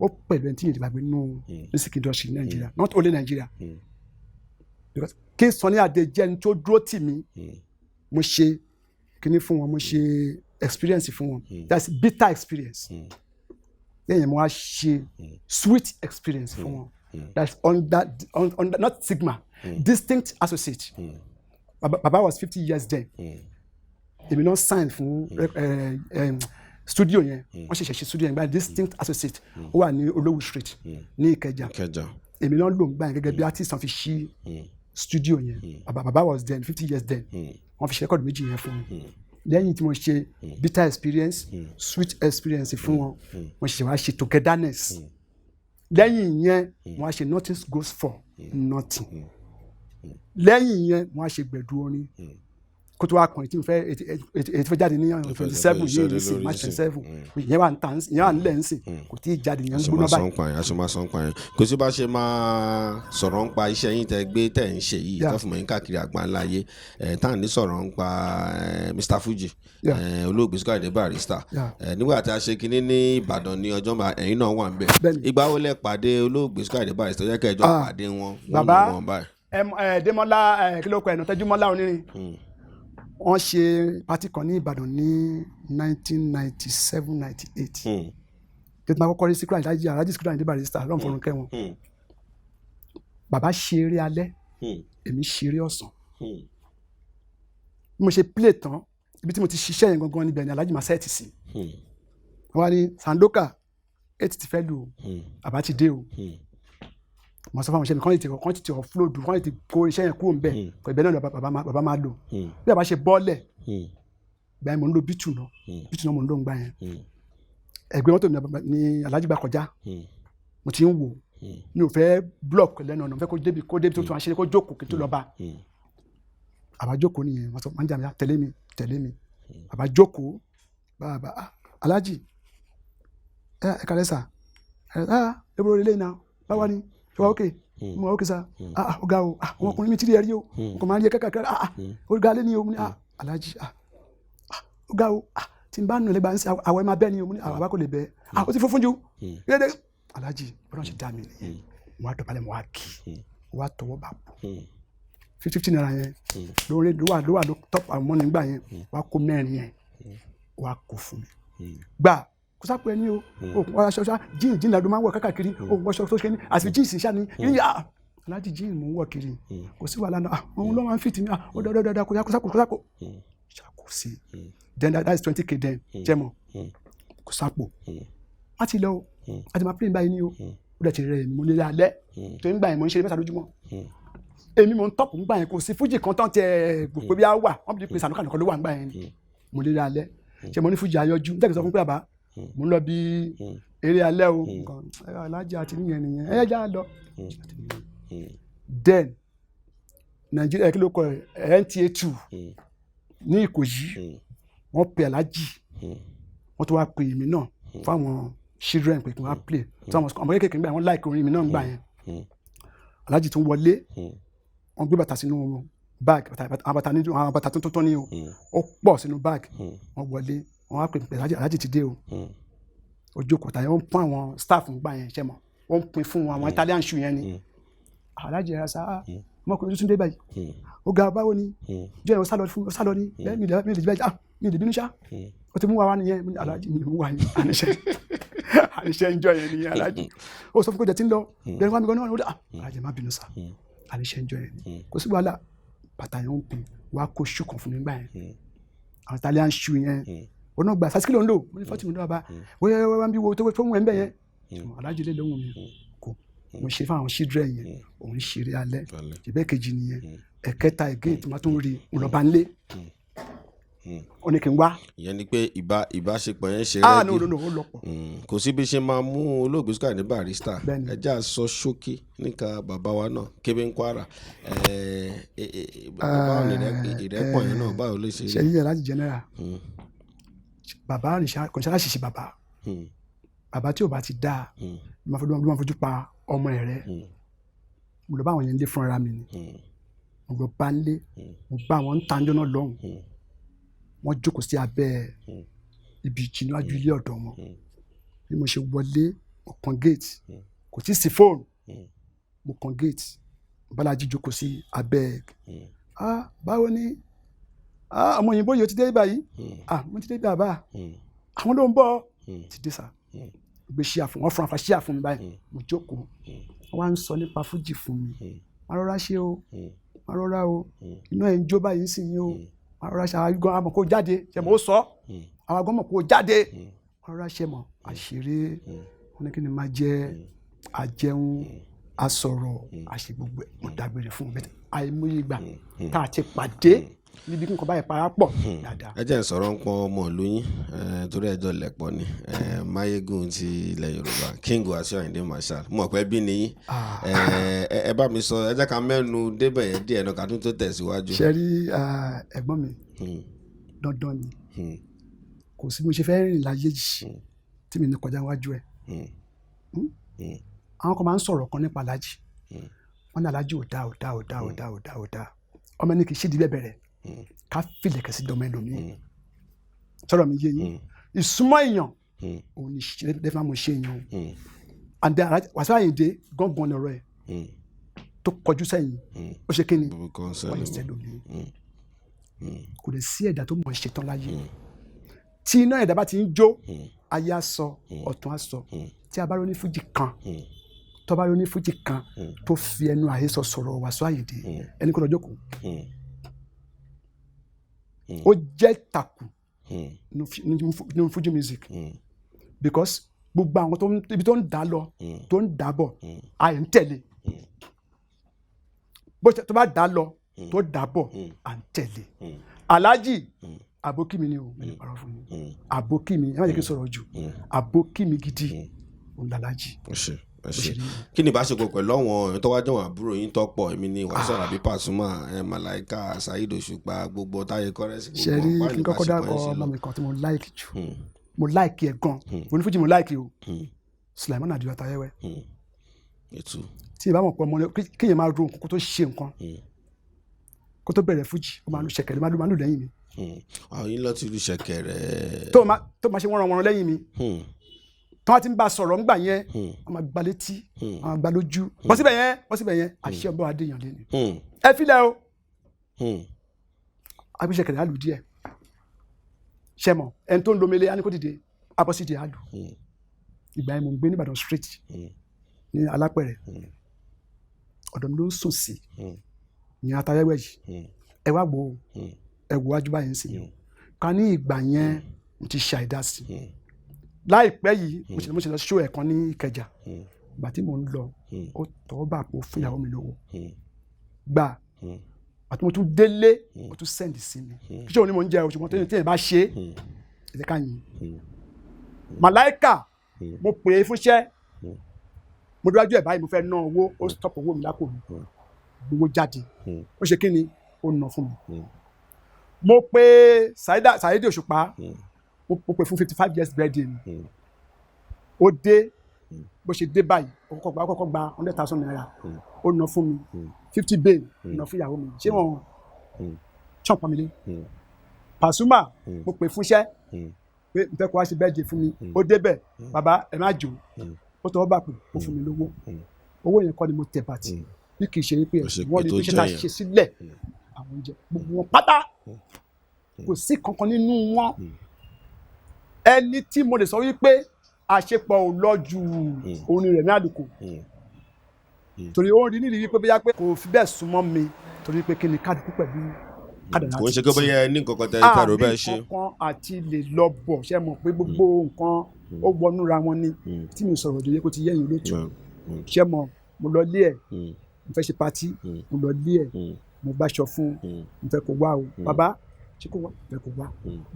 Ó pẹ̀lú ẹni tí yìí gbàgbé nínú music industry ní Nàìjíríà, not only Nigeria, because King Sunny Adé jẹ́ ẹni tó dúró tì mí. Mo ṣe kíní fún wọn, mo ṣe Experience fún wọn, that's Bitter Experience. Lẹ́yìn, mo wá ṣe Sweet Experience fún wọn, that's under not Sigma, Distinct Associate. Baba was 50 years then. Èmi náà sign fún studio yẹn. Wọ́n ṣẹ̀ṣẹ̀ ṣe studio yẹn gba Distinct Associate, ó wà ní Olówú Street ní Ìkẹjà. Kẹjà. Èmi náà lò ń gbà yẹn gẹ́gẹ́ bí artist wọn fi ṣí studio yẹn. Baba was then 50 years then. Wọ́n fi ṣe record méjì yẹn fún mi. Lẹ́yìn tí mo ṣe Bitter Experience, Sweet Experience fún wọn, mo ṣe wá ṣe Togetherness. Lẹ́yìn yẹn, mo wá ṣe Nothing Goes for Nothing. Lẹ́yìn yẹn, mo wá ṣe Gbẹ̀du orin, kó tó wá kàn tí mo fẹ́ èyí tó fẹ́ jáde ní 27 yìí ní sìn, March 27. Ìyẹn wà ń tà, ìyẹn wà nílẹ̀ ń sìn, kò tí ì jáde. Ìyẹn ń gbóná báyìí. Báyìí a ṣe máa sọ ń pa yẹn. Kò sí bá ṣe máa sọ̀rọ̀ ń pa iṣẹ́ yín tẹ́ gbé tẹ́ ń ṣe yìí tó fún mọ́ yín káàkiri àgbáńlá ayé ẹ̀ tá à ní sọ̀rọ̀ ń pa Mr Fuji, olóògbé Sikiru Ayinde Barrister. Nígbà tí a ṣe kinní ní Ìbàdàn ní ọjọ́ máa, ẹ̀yin náà wà ń bẹ̀. Ìgbà wo lẹ pàdé olóògbé Sikiru Ayinde Barrister? Yẹ kẹ́ ẹ jọ pàdé wọn Bàbá wọn báyìí. Démọ́lá, kí ló kọ ẹ̀nà Tẹ́júmọ́lá Onírin, wọ́n ṣe party kan ní Ìbàdàn ní 1997, 98 tí wọ́n kọ́kọ́ rí Sikiru Ayinde, Alhaji Sikiru Ayinde Barrister, lọ́n fọ̀run kẹ́ wọn. Bàbá ṣe eré alẹ́, èmi ṣe eré ọ̀sán. Bí mo ṣe play tán, ibi tí mo ti ṣiṣẹ́ yẹn gangan níbẹ̀ ni Alhaji máa set sí. Wọ́n wá ní Sandoka. 8 ti fẹ́ lù o, bàbá ti dé o. Mo sọ fún àwọn iṣẹ́ mi kàn tètè offload, kàn tètè kó iṣẹ́ yẹn kúrò ńbẹ̀, kò ibẹ̀ náà ni bàbá máa lò. Bí bàbá ṣe bọ́ọ̀lẹ̀ gbà yẹn, mò ń lo Beetle náà, Beetle náà mò ń lò ń gbà yẹn. Ẹgbẹ́ mọ́tò mi ní Alhaji gbà kọjá. Mo ti ń wò, mi ò fẹ́ block lẹ́nu ọ̀nà, mo fẹ́ kó débi tó tún àṣírí, kó jókòó kí n tó lọ bá. Bàbá jókòó nìyẹn. Wọ́n sọ máa ń jà mí, tẹ̀lé mi, tẹ̀lé mi. Bàbá jókòó, bàbá, "Ah, Alhaji, ẹ kàlẹ́ sà. Ẹ ah, ebúrò lélẹ́yìn náà, báwa ni? Ṣé wàá okay?" "Mo wà okay sà. Ah ah, ọ̀gá o. Ah, ọmọkùnrin mi ti rí ẹ rí o, mo kàn máa ń rí ẹ kẹ́kẹ́. Ah ah, ọ̀gá lé ní o." Mo ní, "Ah, Alhaji, ah ah, ọ̀gá o. Ah, tí n bá nù lẹ́gbàá ń sẹ́ àwọ̀ ẹ̀ máa bẹ́ ni o." Mo ní, "Àwọn àbá kò lè bẹ́. Ah, ó ti funfun ju dédé." Alhaji, bọ́dọ̀ ṣe dá mi nìyẹn. Mo wá dọ̀bálẹ̀, mo wá kí, mo wá tọwọ́ bá bò 50 naira yẹn lórí ló wà ló top àwọn mọ́ni gbà yẹn. Wá kó mẹ́rin yẹn, wá kó fún mi, gbà kó sápò ẹni o. Wọ́n aṣọ ṣá jean, jean làdó máa ń wọ̀ kákàkiri o, wọ́n aṣọ tó ṣe ní àti jeans ṣá ni yíyá. Alhaji, jean mò ń wọ̀ kiri, kò sí wàhálà náà. Ah, òun ló máa ń fit mi. Ah, ó dọ́dọ́ dọ́dọ́, kó yá, kó sápò, kó sápò, ṣàkó sí. Then that is 20K then jẹ́mọ̀ kó sápò. Má ti lọ o, a ti máa plane báyìí ní o. Ó dẹ̀ ti rẹ̀ mí, mo lé alẹ́ tó ń gbà yẹn, mo ń ṣeré 3 lójúmọ́. Èmi mo ń tọ́pù ń gbà yẹn, kò sí fújì kan tán tẹ gbogbo bí a wà, wọ́n bí pé sànúkà nìkan ló wà ń gbà yẹn ni. Mo lé alẹ́ ṣe mo ní fújì ayọ́jú n tẹ́kì sọ fún pé bàbá, mo ń lọ bí eré alẹ́ o, nǹkan alájà àti níyẹn nìyẹn, ẹ já lọ. Then Nàìjíríà, kí ló kọ ẹ, NTA 2 ní Ìkòyí, wọ́n pe Alájì, wọ́n tún wá pe èmi náà fáwọn children pé kí wọ́n á play tí àwọn ọmọ kékeré gbà, wọ́n like orin mi náà gbà yẹn. Alájì tún wọlé, wọ́n gbé bàtà sínú bag, àwọn bàtà ní àwọn bàtà tuntun tó ní o, ó pọ̀ sínú bag. Wọ́n wọlé, wọ́n wá pè pé Alájì ti dé o. Ó jókòó tàyẹ̀, wọ́n pọ́n àwọn staff ń gbà yẹn, ṣe mọ̀, wọ́n pín fún àwọn Italian shoe yẹn ni. Alájì ẹ̀rọ sá, ọmọkùnrin tuntun dé báyìí, ó ga, báwo ni jẹ́ ẹ̀, ó sálọ fún, ó sálọ ní bẹ́ẹ̀, mi lè bẹ́ẹ̀, ah, mi lè bínú ṣá, ó ti mú wa wá nìyẹn. Mo ní, "Alájì, mi mú wa yẹn, àníṣe ń jọ yẹn nìyẹn." Alájì ó sọ fún kó jẹ tí ń lọ bẹ́ẹ̀ wá mi gan náà, ó dà, "Alájì, má bínú sá, àníṣe ń jọ yẹn ni, kò sí wàhálà." Bàtà yẹn ń pin wá, kó shoe kan fún mi gbà yẹn, àwọn Italian shoe yẹn. Ó náà gbà sásìkò ló ń lò. Mo ní 40 mi lọ́wọ́ bá wọ́n wá bí wo tó ń wẹ̀ ń bẹ̀ yẹn. Alájì lè lóhùn mi kò mo ṣe fún àwọn children yẹn, òun ṣeré alẹ́ ìbẹ́ kejì nìyẹn. Ẹ̀kẹta again tí mo tún rí, mo lọ bá ń lé, ó ní kí n wá. Ìyẹn ni pé ìbáṣepọ̀ yẹn ṣe Ah, rẹ́gí. No, no, no, ó lọ pọ̀. Kò sí bí ṣe máa mú olóògbé Síkírù ní Barrister. Bẹ́ẹ̀ni. Ẹ já sọ ṣókí níka bàbá wa náà, Kébé ń Kwara. Báwo ni ìrẹ́pọ̀ yẹn náà, báwo ló ṣe Ṣe rí? yíyẹ láti general bàbá kò ní ṣe bàbá. Bàbá tí ò bá ti dáa ló máa fojú pa ọmọ ẹ̀ rẹ́. Mo lọ bá àwọn yẹn ń lé fúnra mi ni. Mo lọ bá ń lé, mo bá àwọn ń tanjọ́ náà lọ́hùn. Wọ́n jókòó sí abẹ́ ibi ìjìnwájú ilé ọ̀dọ̀ wọn. Bí mo ṣe wọlé, mo kan gate, kò tí ì sí fóònù. Mo kan gate, Bọ́lájí jókòó sí abẹ́. "Ah, báwo ni? Ah, ọmọ òyìnbó yìí, ó ti dé báyìí." "Ah, mo ti dé bàbá." "Àwọn ló ń bọ̀." "Ti dé sà." Gbé ṣíà fún wọn, fún afa ṣíà fún mi báyìí. Mo jókòó, wọ́n wá ń sọ nípa fújì fún mi. "Má rọra ṣe o, má rọra o, inú ẹ̀ ń jó báyìí sí yín o, má rọra ṣe, àwọn gan àmọ̀ kó jáde ṣe mọ̀." Ó sọ, "Àwọn gan mọ̀ kó jáde, má rọra ṣe mọ̀ àṣírí." Wọn ní kí ni máa jẹ, àjẹun, àsọ̀rọ̀, àṣe gbogbo ẹ̀. Mo dágbére fún un bẹ́ẹ̀. Àìmọye ìgbà tá a ti pàdé níbi kí nǹkan báyìí parapọ̀ dáadáa. Ẹ jẹ́ n sọ̀rọ̀ ń pọn ọmọ ìlú yín, torí ẹjọ́ lẹ̀pọ̀ ni, Máyégún ti ilẹ̀ Yorùbá, King Wasiu Ayinde Marshal. Mo mọ̀ pé bí ni yín. Ẹ bá mi sọ, ẹ jẹ́ ká mẹ́nu débẹ̀ yẹn díẹ̀ náà ká tún tó tẹ̀síwájú. Ṣe rí, ẹ̀gbọ́n mi, dandan ni. Kò sí bí mo ṣe fẹ́ rìn láyé yìí tí mi ní kọjá wájú ẹ̀. Àwọn kan máa ń sọ̀rọ̀ kan nípa Aláàjì. Wọ́n ní Aláàjì ò dáa, ò dáa, ò dáa, ò dáa, ò dáa, ò dáa. Ọmọ ẹni kì í ṣèdí bẹ́ẹ̀ bẹ̀rẹ̀ ká fìlẹ̀kẹ̀ sí dọ́mọ ẹlòmíì. Sọ̀rọ̀ mi yé yín? Ìsúnmọ́ èèyàn òun ni lẹ́fẹ̀ máa mọ̀ ṣe èèyàn o. And then Wasiu Ayinde gángan lọ̀rọ̀ ẹ̀ tó kọjú sẹ́yìn, ó ṣe kí ni wọ́n lè sẹ́lòmíì. Kò lè sí ẹ̀dá tó mọ̀ ṣe tán láyé. Tí iná ẹ̀dá bá ti ń jó, ayé á sọ, ọ̀tún á sọ. Tí a bá rí onífújì kan, tó bá rí onífújì kan tó fi ẹnu àhesọ sọ̀rọ̀ Wasiu Ayinde, ẹni kó lọ jókòó. Ó jẹ́ takù nínú fújì music because Gbogbo àwọn tó ń ibi tó ń dà lọ, tó ń dà bọ̀, à ń tẹ̀lé. Bó ṣe tó bá dà lọ, tó dà bọ̀, à ń tẹ̀lé. Alhaji, àbókí mi ni o, mi ní parọ́ fún yín. Àbókí mi, ẹ má jẹ́ kí n sọ̀rọ̀ jù. Àbókí mi gidi òun làlájì. Ẹ ṣé, ẹ ṣé. Kí ni ìbáṣepọ̀ pẹ̀lú àwọn èèyàn tó wá jọ̀wọ́n, àbúrò yín tó pọ̀? Èmi ni Wasiu Alabi Pasuma, Malaika, Saheed Òṣùpá, gbogbo Táyé Currency, Ṣe gbogbo rí wọn, báwo kí n ni kọ́kọ́ ìbáṣepọ̀ dárúkọ yín ṣe ọmọ lọ? Mi kan tí mo like jù, mo like ẹ̀ gan, onífújì mo like o, Sulaiman Adio Atayẹwẹ. Ètò. Tí ìbá mọ̀ pé ọmọ kéèyàn máa ro nǹkan kó tó ṣe nǹkan, kó tó bẹ̀rẹ̀ fújì, ó máa lu ṣẹ̀kẹ̀rẹ̀, máa lu lẹ́yìn mi. Àwọn yín lọ ti lu ṣẹ̀kẹ̀rẹ̀. Tó máa ṣe wọ́nranwọ́nran lẹ́yìn mi. Tí wọ́n ti ń bá a sọ̀rọ̀ ńgbà yẹn, wọ́n máa gba létí, wọ́n máa gba lójú, bọ́ síbẹ̀ yẹn, bọ́ síbẹ̀ yẹn. Àṣẹ ọgbọ́n adéyàn lé ni. Ẹ filẹ̀ o. Agbésẹ̀kẹ̀rẹ̀ á lù díẹ̀, ṣẹmọ ẹni tó ń lo mele á ní kó dìde, abọ́sídìí á lù. Ìgbà yẹn, mò ń gbé ní Ìbàdàn Street ní Alápẹ̀rẹ̀. Ọ̀dọ̀ mi ló ń sùn sí ní Atayẹwẹ yìí. Ẹ wá wo, ẹ wo wájú báyìí ń sìn ká ní ìgbà yẹn mo ti ṣe àìdá sí láìpẹ́ yìí. Mo ṣe lọ ṣó ẹ̀ kan ní Ìkẹjà. Ìgbà tí mò ń lọ, ó tọ́ bà pò fún ìyàwó mi lówó gbà. Àti mo tún délé, ó tún send sí mi. Kí ṣé òun ni mò ń jẹ o, ṣùgbọ́n téèyàn bá ṣe é, ẹ jẹ́ ká yìn. Màláìkà, mo pè é fúnṣẹ́, mo dúrájú ẹ̀ báyìí, mo fẹ́ ná owó, ó stop owó mi lápò mi, gbowó jáde. Ó ṣe kí ni, ó ná fún mi. Mo pe Saheed Òṣùpá, mo pè fún 55 years birthday mi. Ó dé. Bó ṣe dé báyìí, ó kọ́kọ́ gba ₦100,000, ó ná fún mi. 50 bail, ó ná fún ìyàwó mi. Ṣé wọn ṣàn pọ́n mi lé? Pasuma, mo pè fúnṣẹ́ pé n fẹ́ kó wá ṣe birthday fún mi. Ó débẹ̀, bàbá ẹ má jò, ó tọwọ́ bà pé ó fún mi lówó. Owó yẹn kọ́ ni mo tẹ̀ bàtì, bí kì í ṣe pé Ó ṣe wọ́n pé rí tó pé ṣé ta jẹ́ yẹn. ṣe sílẹ̀ àwọn oúnjẹ gbogbo wọn pátá, kò sí kankan nínú wọn ẹni tí mo lè sọ wípé àṣepọ̀ ò lọ ju orin rẹ̀ ní àlùkò, torí ó ń rí nídìí wípé bóyá pé kò fi bẹ́ẹ̀ súnmọ́ mi, torí pé kí ni, kálukú pẹ̀lú kádàrá. Kò ń ṣe pé bóyá ẹ ní nǹkan kan tẹ tẹ̀rọ bẹ́ẹ̀ ṣe. Kankan àti lè lọ bọ̀, ṣe mọ̀ pé gbogbo nǹkan ó wọnúra wọn ni. Tí mi sọ̀rọ̀ òjòyè kó ti yẹ̀yìn lótú. Ṣe mọ̀, mo lọ lé ẹ̀, mo fẹ́ ṣe party, mo lọ lé ẹ̀, mo gbàṣọ fún un, mo fẹ́ kó wá o, bàbá, ṣé kó wá, mo fẹ́ kó wá.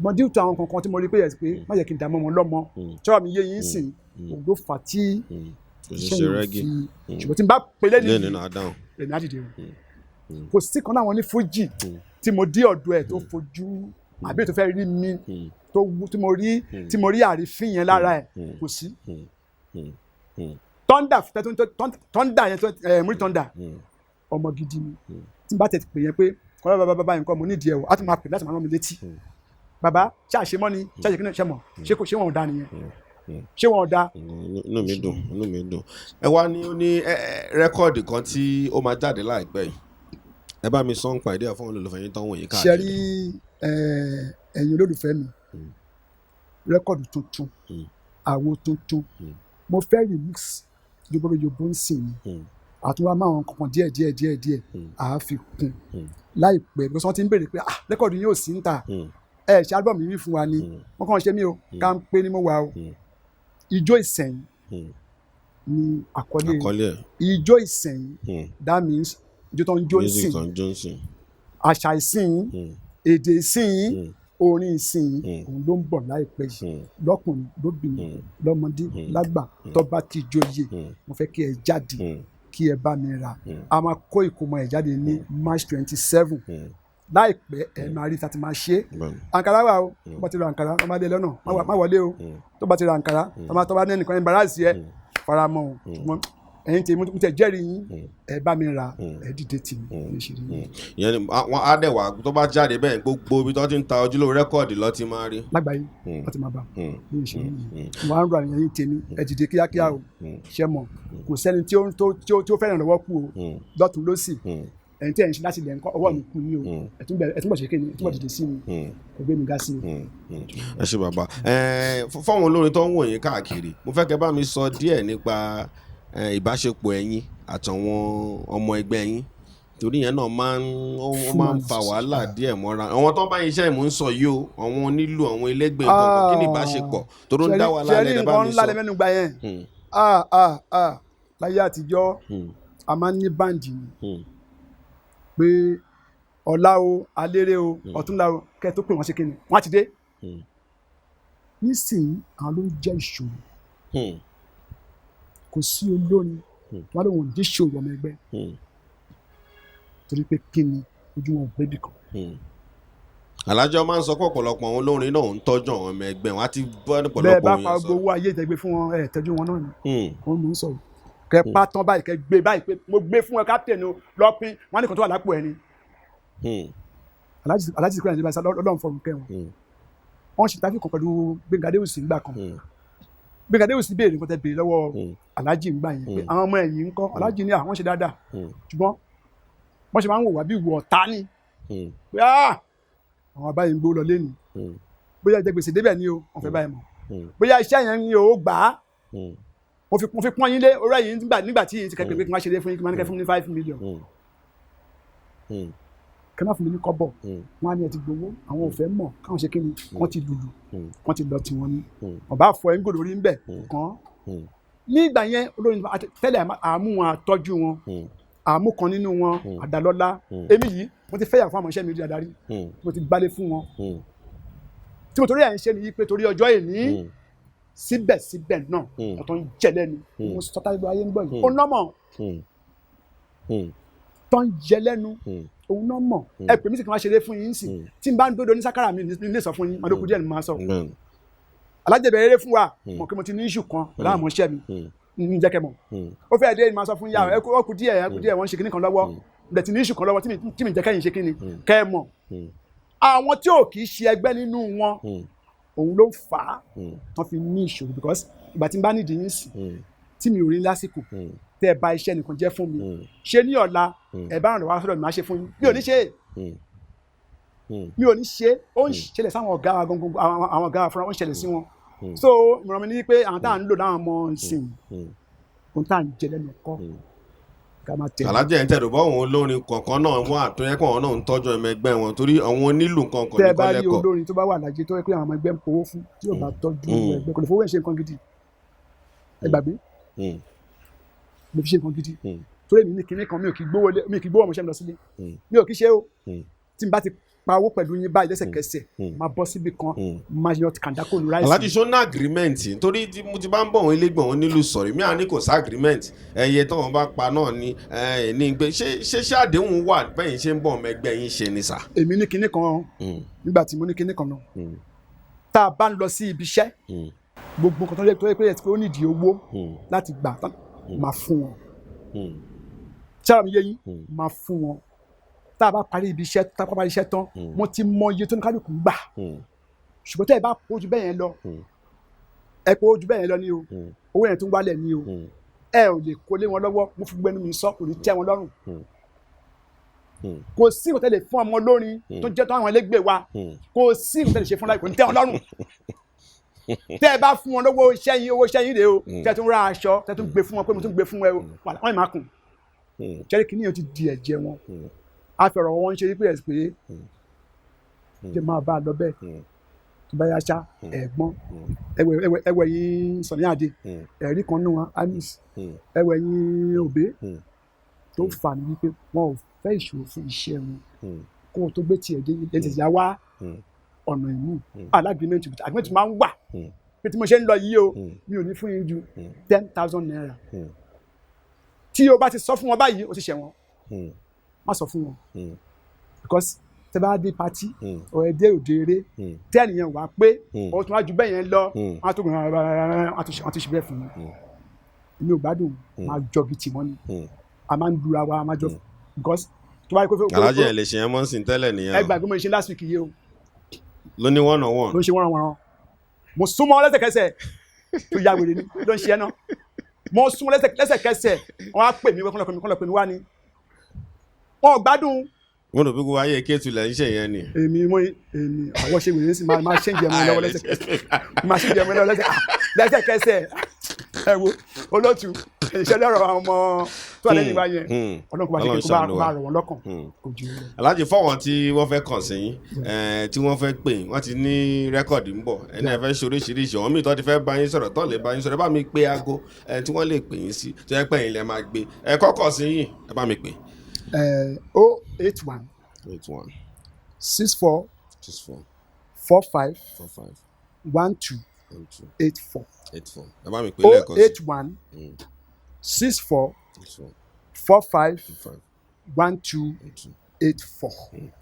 Mo dín tó àwọn kankan tí mo rí pé yẹ pé má jẹ́ kí n dààmú ọmọ lọ́mọ ṣọ́ra mi yé yín sìn, òun ló fà á tí Kò sí iṣẹ́ ṣe yẹn ò rẹ́gí. fi. Ṣùgbọ́n tí n bá pelé ní Lẹ́nu náà dáhùn. Èmi á dìde o. Kò sí kan láwọn ní fújì tí mo dé ọ̀dọ̀ ẹ̀ tó fojú àbí tó fẹ́ rí mi tó wú, tí mo rí àrífín yẹn lára ẹ̀, kò sí. Thunder, Thunder yẹn, múrí Thunder, ọmọ gidi ni. Tí n bá tẹ̀ pè yẹn pé kọ́lá bàbá bàbá yẹn kọ́, mo nídìí ẹ̀ o, á tún máa pè láti máa rán mi létí, bàbá ṣáà ṣe mọ́ ni, ṣáà ṣe kí ni, ṣe mọ̀ ṣé kò ṣé wọn ò da nìyẹn, ṣé wọn ò da. Inú mi dùn, inú mi dùn. Ẹ wá ní ó ní record kan tí ó máa jáde láìpẹ́ yìí, ẹ bá mi sọ ń pa ìdí ẹ̀ fún olólùfẹ́ yín tán wọ̀nyí Ṣe káàkiri. rí, ẹ̀yin olólùfẹ́ mi, record tuntun, àwo tuntun, mo fẹ́ remix Yorùbá Yorùbá ń sìn yín, àtúnwá máa wọn kankan díẹ̀ díẹ̀ díẹ̀ díẹ̀, à á fi kún láìpẹ́, because wọ́n ti ń béèrè pé, ah, record yín ò sí ń tà, ẹ ṣe album yìí fún wa ni. Wọ́n kàn ṣe mí o, ká ń pé ní mo wà o. Ijó Ìsẹ̀yìn ni àkọlé. Àkọlé ẹ̀. Ijó Ìsẹ̀yìn, that means ijó tó ń jó Music ìsìn, tó ń jó ìsìn. Àṣà ìsìn, èdè ìsìn, orin ìsìn, òun ló ń bọ̀ láìpẹ́ yìí. Lọ́kùnrin, lóbìnrin, lọ́mọdé, lágbà, tó bá ti joyè, mo fẹ́ kí ẹ jáde, kí ẹ bá mi rà. A máa kó ìkómọ ẹ̀ jáde ní March 27. Láìpẹ́, ẹ máa rí ta ti máa ṣe é. Àǹkárá wà o. Tó bá ti ra àǹkárá, tó bá dé lọ́nà, má wọlé o. Tó bá ti ra àǹkárá, tó bá ní ẹnìkan embarrass ẹ, faramọ́ o. Ṣùgbọ́n ẹ̀yin tí mo tẹ̀ jẹ́rìí yín, ẹ bá mi rà, ẹ dìde tì mí ní ìṣeré yín. Ìyẹn ni wọn á dẹ̀ wá tó bá jáde bẹ́ẹ̀, gbogbo ibi tó ti ń ta ojúlówó record lọ ti máa rí. Lágbàáyé, wọ́n ti máa bá ní ìṣeré yìí. Wọ́n á ń rọ àwọn ẹ̀yin tèmi, ẹ dìde kíákíá o. Ṣe mọ̀, kò sẹ́ni tí ó fẹ́ràn lọ́wọ́ kú o. Lọ́tún lọ́sì, ẹ̀yin tí ẹ̀ ń ṣe láti ilẹ̀ ńkọ́, ọwọ́ mi kú yín o. Ẹ túnbọ̀ ṣe kéde, ẹ túnbọ̀ dìde sí mi, kò gbé mi ga sí i. Ẹ ṣé bàbá. Fáwọn olórin tó ń wò yín káàkiri, mo fẹ́ kẹ́ bá mi sọ díẹ̀ nípa ìbáṣepọ̀ ẹ̀yin àtàwọn ọmọ ẹgbẹ́ yín. Torí yẹn náà máa ń ó ó máa ń fa wàhálà díẹ̀ mọ́ra àwọn tó ń bá iṣẹ́ ìmú ń sọ yìí o, àwọn onílù, àwọn ẹlẹ́gbẹ̀ẹ́ nǹkan, kí ni ìbáṣepọ̀ tó ń dá wàhálà Ṣe rí lẹ̀ bá nǹkan mi ńlá sọ. lẹ́mẹ́nu gba yẹn. Ah ah ah, láyé àtijọ́, a máa ń ní band ni pé ọ̀la o, aléré o, ọ̀túnla o, kẹ́ ẹ tó pè wọ́n, ṣe kí ni, wọ́n á ti dé. Nísìnyí, àwọn ló ń jẹ́ ìṣòro. Kò sí olórin wọn lóun ò ní ṣòro ọmọ ẹgbẹ́, torí pé kí ni, ojú wọn ò gbébì kan. Alájọ máa ń sọ pé ọ̀pọ̀lọpọ̀ àwọn olórin náà ń tọ́jú àwọn ọmọ ẹgbẹ́ wọn á ti bọ́ Bẹ́ẹ̀ ọ̀pọ̀lọpọ̀ bá òyìn pa sọ. gbogbo owó ayé ìtẹ́gbẹ́ fún wọn, ẹ̀ tẹ́jú wọn náà ni. Òun mò ń sọ̀rọ̀ kẹ pa tán báyìí, kẹ gbé báyìí pé mo gbé fún ẹ, captain o, lọ́pin wọn ní kan tó wà lápò ẹ ni. Aláàjì Síkírù Àyìndé Barrister, Ọlọ́run fọ̀run kẹ́ wọn. Wọ́n ṣe tàbí kan pẹ̀lú Gbẹ́ngà Adéwùsì ńgbà kan. Gbẹ́ngà Adéwùsì béèrè nǹkan tẹ béèrè lọ́wọ́ Aláàjì ńgbà yẹn pé àwọn ọmọ ẹ̀yìn ńkọ́. Aláàjì ní àwọn ṣe dáadáa, ṣùgbọ́n wọ́n ṣe máa ń wò wá bí ìwọ ọ̀tá ni pé àwọn àbáyé ń gbó lọ lẹ́nu, bóyá jẹ gbèsè débẹ̀ ni o, wọ́n fẹ́ báyìí mọ̀, bóyá iṣẹ́ yẹn ni o ó gbà á. Mo fi pọ́n yín lé orí ẹ̀yìn nígbà tí yìí ti kẹ́kẹ́ pé kí n má ṣe lé fún yín, kí n má ní kẹ́ fún mi ní 5 million, kẹ́ má fún mi ní kọ́bọ̀. Wọ́n á ní ẹ ti gbowó, àwọn ò fẹ́ mọ̀ káwọn ṣe kí ni, wọ́n ti lùlù, wọ́n ti lọ tiwọn ní ọba àfọ ẹ̀ ń gò lórí ń bẹ̀ kàn. Nígbà yẹn, olórin tẹ́lẹ̀, àmú wọn, àtọ́jú wọn, àmú kan nínú wọn àdàlọ́lá. Èmi yìí, mo ti fẹ́yàwó fún àwọn iṣẹ́ mi rí adarí, mo ti gbálé fún wọn. Tí mo torí ẹ̀ ń ṣe nìyí pé torí ọjọ́ ìní, síbẹ̀síbẹ̀ náà, wọ́n tó ń jẹ lẹ́nu. Mo sọ tá ayé ń gbọ́ yìí, òun náà mọ̀ tó ń jẹ lẹ́nu, òun náà mọ̀. Ẹ pè mí sì kí wọ́n ṣeré fún yín sí. Tí n bá ń dódò ní sákàrà mi ní ilé sọ fún yín, màdókù díẹ̀ ni mo máa sọ. Alájẹbẹ̀rẹ̀ eré fún wa mọ̀ kí mo ti ní issue kan pẹ̀lú àwọn ọmọọṣẹ́ mi, ní jẹ́ kẹ́ mọ̀. Ó fẹ́ dé ni máa sọ fún yà, ẹ kú díẹ̀, ẹ kú díẹ̀, wọ́n ń ṣe kíní kan lọ́wọ́, ǹdẹ̀ ti ní issue kan lọ́wọ́ tí mi jẹ́ kẹ́yìn ṣe kíní kẹ́ ẹ mọ̀. Àwọn tí ò kì í ṣe ẹgbẹ́ nínú wọn, òun ló ń fà á tán fi ní ìṣòro, because ìgbà tí n bá nídìí yín sí, tí mi ò rí lásìkò, tẹ́ ẹ bà iṣẹ́ nìkan jẹ́ fún mi, ṣé ní ọ̀la ẹ bá ràn lọ́wọ́ sọ́dọ̀ mi, máa ṣe fún yín? Mi ò ní ṣe é, mi ò ní ṣe. Ó ń ṣẹlẹ̀ sáwọn ọ̀gá wa gangan, àwọn ọ̀gá wa fúnra, ó ń ṣẹlẹ̀ sí wọn. So ìmọ̀ràn mi ni pé àwọn tá à ń lò láwọn ọmọ ìsìn, ohun tá à ń jẹ lẹ́nu kọ́ ká máa tẹ̀lé. Alájẹ ń tẹ̀rù bọ́ àwọn olórin kọ̀ọ̀kan náà wọ́n àtúnyẹ́ kọ̀ wọn náà ń tọ́jú ọmọ ẹgbẹ́ wọn, torí àwọn onílù nǹkan kan Tẹ́ ẹ ní bá rí kọ́lẹ́kọ̀ọ́. olórin tó bá wà láyé tó yẹ pé àwọn ọmọ ẹgbẹ́ ń powó fún, tí yóò bá tọ́jú ẹgbẹ́, kò lè fowó ẹ̀ ṣe nǹkan gidi. Ẹ gbàgbé lè fi ṣe nǹkan gidi. Torí èmi ní kinní kan, mi ò kì í gbówó mi ò kì í gbówó ọmọọṣẹ́ mi lọ sílé. Mi ò kì í ṣe o. Tí n bá ti pa owó pẹ̀lú yín báyìí, lẹ́sẹ̀kẹsẹ̀ máa bọ́ síbi kan, máa yọ kàńdákò ní rice. Aláàjì, ṣó ní agreement? Torí tí mo ti bá ń bọ̀ wọn ilégbọ̀n wọn nílùú sọ̀rọ̀ mi, à ní kò sí agreement, ẹyẹ tí wọ́n bá pa náà ni ẹ ní gbé ṣé àdéhùn wà bẹ́yìn ṣe ń bọ̀ ọmọ ẹgbẹ́ yín ṣe ni sà? Èmi ní kinní kan. Nígbà tí mo ní kinní kan náà, tá a bá ń lọ sí ibi iṣẹ́, gbogbo nǹkan tó yẹ pé ó nídìí owó láti gbà tán, máa fún wọn. Tí ara mi yé yín, máa fún wọn. Tá a bá parí ibi iṣẹ́, tá a bá parí iṣẹ́ tán, mo ti mọ iye tó ní kálukú gbà. Ṣùgbọ́n tẹ́ ẹ bá kó ju bẹ́ẹ̀ yẹn lọ, ẹ kó ju bẹ́ẹ̀ yẹn lọ ní o, owó yẹn tún wálẹ̀ ní o, ẹ ò lè kó lé wọn lọ́wọ́. Mo fi gbẹnu mi sọ, kò ní tẹ́ wọn lọ́rùn. Kò sí nǹkan tẹ́ lè fún ọmọ olórin tó jẹ́ tó àwọn ẹlẹ́gbẹ́ wa, kò sí nǹkan tẹ́ lè ṣe fún láì, kò ní tẹ́ wọn lọ́rùn. Tẹ́ ẹ bá fún wọn lówó iṣẹ́ yín, owó iṣẹ́ yín rèé o, tẹ́ ẹ tún ra aṣọ, tẹ́ ẹ tún gbé fún wọn pé mo tún gbé fún ẹ o, wọ́n yìí máa kùn. Jẹ́rìí kìíní yẹn ti di ẹ̀jẹ̀ wọn. Àfẹ̀rọ̀ wọn ń ṣe wípé ẹ̀ pé jẹ́ máa bá a lọ bẹ́ẹ̀. Tó bá yá ṣá, ẹ̀gbọ́n ẹwẹ̀ yín Sunny Adé, ẹ̀rí kan nù wọn amis, ẹwẹ̀ yín òbé tó fà ní wípé wọn ò fẹ́ ìṣòro fún iṣẹ́ wọn. Kó o tó gbé tiẹ̀ dé ẹ̀ tẹ̀síyá wá ọ̀nà ìmú alágrímẹ̀ntì, agreement máa ń wà pé tí mo ṣe ń lọ yìí o, mi ò ní fún yín ju ₦10,000. Tí o bá ti sọ fún wọn báyìí, o ti ṣẹ̀ wọ́n. Má sọ fún wọn, because tẹ bá dé party ọ̀ ẹ dé òde eré, tẹ́ẹ̀nì yẹn wà pé o tún wá ju bẹ́ẹ̀ yẹn lọ, wọ́n á tó gbọ́n, wọ́n á tún ṣe bẹ́ẹ̀ fún wọn. Èmi ò gbádùn, máa jọ bí tì wọ́n ni. A máa ń dura wa, a máa jọ, because tó bá yẹ kó Alájẹ ẹ̀ lè ṣe yẹn mọ́ sí tẹ́lẹ̀ nìyẹn. Ẹ gbàgbé mo ṣe last week yìí o. Ló ní one on one. Ló ń ṣe wọ́n wọ́n. Mo súnmọ́ lẹ́sẹ̀kẹsẹ̀, tó ya wèrè ni ló ń ṣe ẹ́ náà. Mo súnmọ́ lẹ́sẹ̀kẹsẹ̀, wọ́n á pè mí, wọ́n kọ́ lọ pè mí wá ni. Wọn ò gbádùn. Mo rò pé gbogbo ayé kéétù lẹ̀ ń ṣe yẹn ni. Èmi mo èmi àwọn ṣe wèrè sí máa ṣe ń jẹun lọ́wọ́ lẹ́sẹ̀kẹsẹ̀, máa ṣe ń jẹun lọ́wọ́ lẹ́sẹ̀kẹsẹ̀. Ẹ wo olóòtú, ìṣẹ̀lẹ̀ ọ̀rọ̀ àwọn ọmọ tó wà lẹ́yìn wa yẹn, Ọlọ́run kò bá ṣe Ọlọ́run kí kó bá ṣàánú kó wa. bá rọ̀ wọ́n lọ́kàn. Kò jù ú lọ. Aláàjì, fọwọ́n tí wọ́n fẹ́ kàn sí yín, tí wọ́n fẹ́ pè yín, wọ́n ti ní record ń bọ̀, ẹni ẹ fẹ́ ṣe oríṣiríṣi àwọn míì tó ti fẹ́ bá yín sọ̀rọ̀, tó lè bá yín sọ̀rọ̀, ẹ bá mi pé aago tí wọ́n lè pè yín sí, tó yẹ pé ẹ̀yin lẹ máa gbé ẹ kọ́kọ́ sí yín, ẹ bá mi pè. 081 81 64 64 45 45 12 12 84. 84. Ẹ bá mi pè o lẹ́ẹ̀kan sí. 81 64 64 45 5 12 12 84.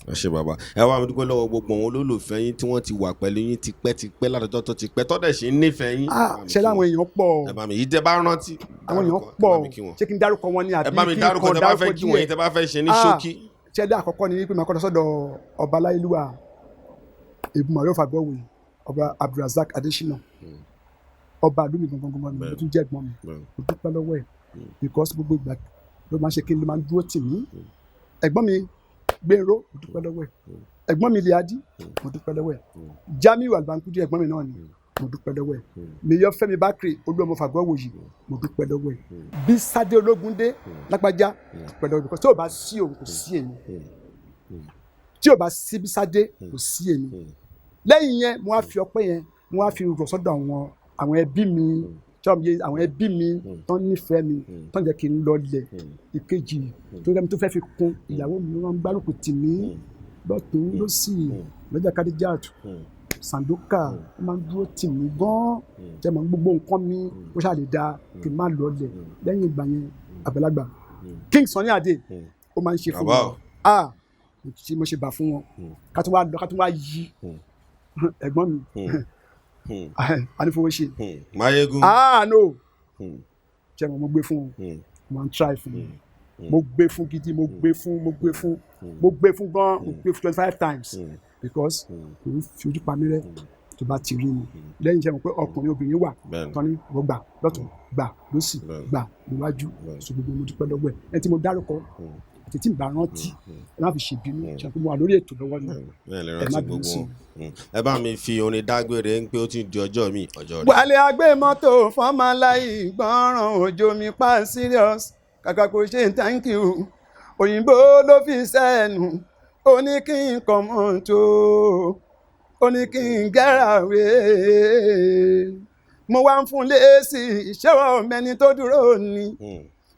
Ẹ ṣé bàbá, ẹ wá mi dúpẹ́ lọ́wọ́ gbogbo àwọn olólùfẹ́ yín tí wọ́n ti wà pẹ̀lú yín tipẹ́tipẹ́, látọjọ́ tó ti pẹ́, tọ́dẹ̀ ṣe ń nífẹ̀ẹ́ yín. Ah, Ẹ bá mi ṣe kí láwọn wọn. èèyàn pọ̀. Ẹ bá mi yìí tẹ́ bá rántí. Àwọn èèyàn Dárúkọ, ẹ pọ̀. bá mi kí wọn. Ṣé kí n dárúkọ wọn ní Ẹ àbí bá mi kí n dárúkọ kàn tẹ́ bá fẹ́ dárúkọ kí wọn, yìí díẹ̀? tẹ́ bá fẹ́ ṣe ní Ah, ṣókí. Ṣé dá àkọ́kọ́ ni wípé màá kọ́ lọ sọ́dọ̀ ọba aláyélúwà Èbùmọ̀ yóò fàgbọ́ wòye, Ọba Abdulrasaq Adesina, ọba àlùmí gangan gangan ni mo tún jẹ́ ẹ̀gbọ́n mi. Mo dúpẹ́ lọ́wọ́ ẹ̀ because gbogbo ìgbà ló máa ń ṣe kí n ló máa ń dúró tì mí. Ẹ̀gbọ́n mi Gbénró, mo dúpẹ́ lọ́wọ́ ẹ̀. Ẹ̀gbọ́n mi Liadi, mo dúpẹ́ lọ́wọ́ ẹ̀. Jamiu Albankudi, ẹ̀gbọ́n mi náà ni, mo dúpẹ́ lọ́wọ́ ẹ̀. Mayor Fẹ́mi Bakre, Olúọmọ Fàgbọ́wòyì, mo dúpẹ́ lọ́wọ́ ẹ̀. Bí Sade Ológundé lágbájá, dúpẹ́ lọ́wọ́ ẹ̀ because tí ò bá sí òun, kò sí èmi. Tí ò bá sí Bísádé, kò sí èmi. Lẹ́yìn yẹn, mo wá fi ọpẹ́ yẹn, mo wá fi rọ̀ sọ́dọ̀ àwọn ẹbí mi tí wọ́n yé, àwọn ẹbí mi tó ń nífẹ̀ẹ́ mi, tó ń jẹ́ kí n lọlẹ̀. Ìkejì tó lẹ́mi tó fẹ́ fi kún, ìyàwó mi, wọ́n ń gbárùkù tì mí lọ́tún lọ́sì, lọ́jà Kadijat Sandoka, wọ́n máa ń dúró tì mí gan-an. Jẹ́ mọ́ gbogbo nǹkan mi ó ṣáà lè da kí n má lọlẹ̀. Lẹ́yìn ìgbà yẹn, àgbàlagbà King Sunny Adé, ó máa ń ṣe fún mi. Bàbá o. Ah, mo ṣe bà fún wọn. Ká tún wá lọ, ká tún wá yí ẹ̀gbọ́n mi anífowóṣe. Mayegun. Ah no, jẹ́ mo gbé fún wọn, mo ń try fún wọn, mo gbé fún gidi, mo gbé fún, mo gbé fún, mo gbé fún gan, mo gbé fún 25 times because kò ń fi ojú pa mí rẹ́ tó bá ti rí mi. Lẹ́yìn iṣẹ́ mo pé ọkùnrin obìnrin wà tán ní wọ́n gbà lọ́tún, gbà lọ́sì, gbà níwájú. So gbogbo mo dúpẹ́ lọ́wọ́ ẹ̀. Ẹni tí mo dárúkọ àti tí n bá rántí, ẹ má fi ṣèbínú, ṣe pé mo wà lórí ètò lọ́wọ́ ni. Bẹ́ẹ̀ lè Ẹ rántí má bínú gbogbo sí wọn. Ẹ bá mi fi orin dágbére ń pé ó ti di ọjọ́ mi, ọjọ́ rẹ̀. Wálé agbé mọ́tò fọ́mọláì gbọ́ràn òjò mi pa serious, kàkà kò ṣe thank you, òyìnbó ló fi sẹ́nu, ó ní kí n kọ̀ mọ́tò, ó ní kí n get away. Mo wá ń fún lésì, ìṣẹ́wọ̀ mẹ́ni tó dúró ni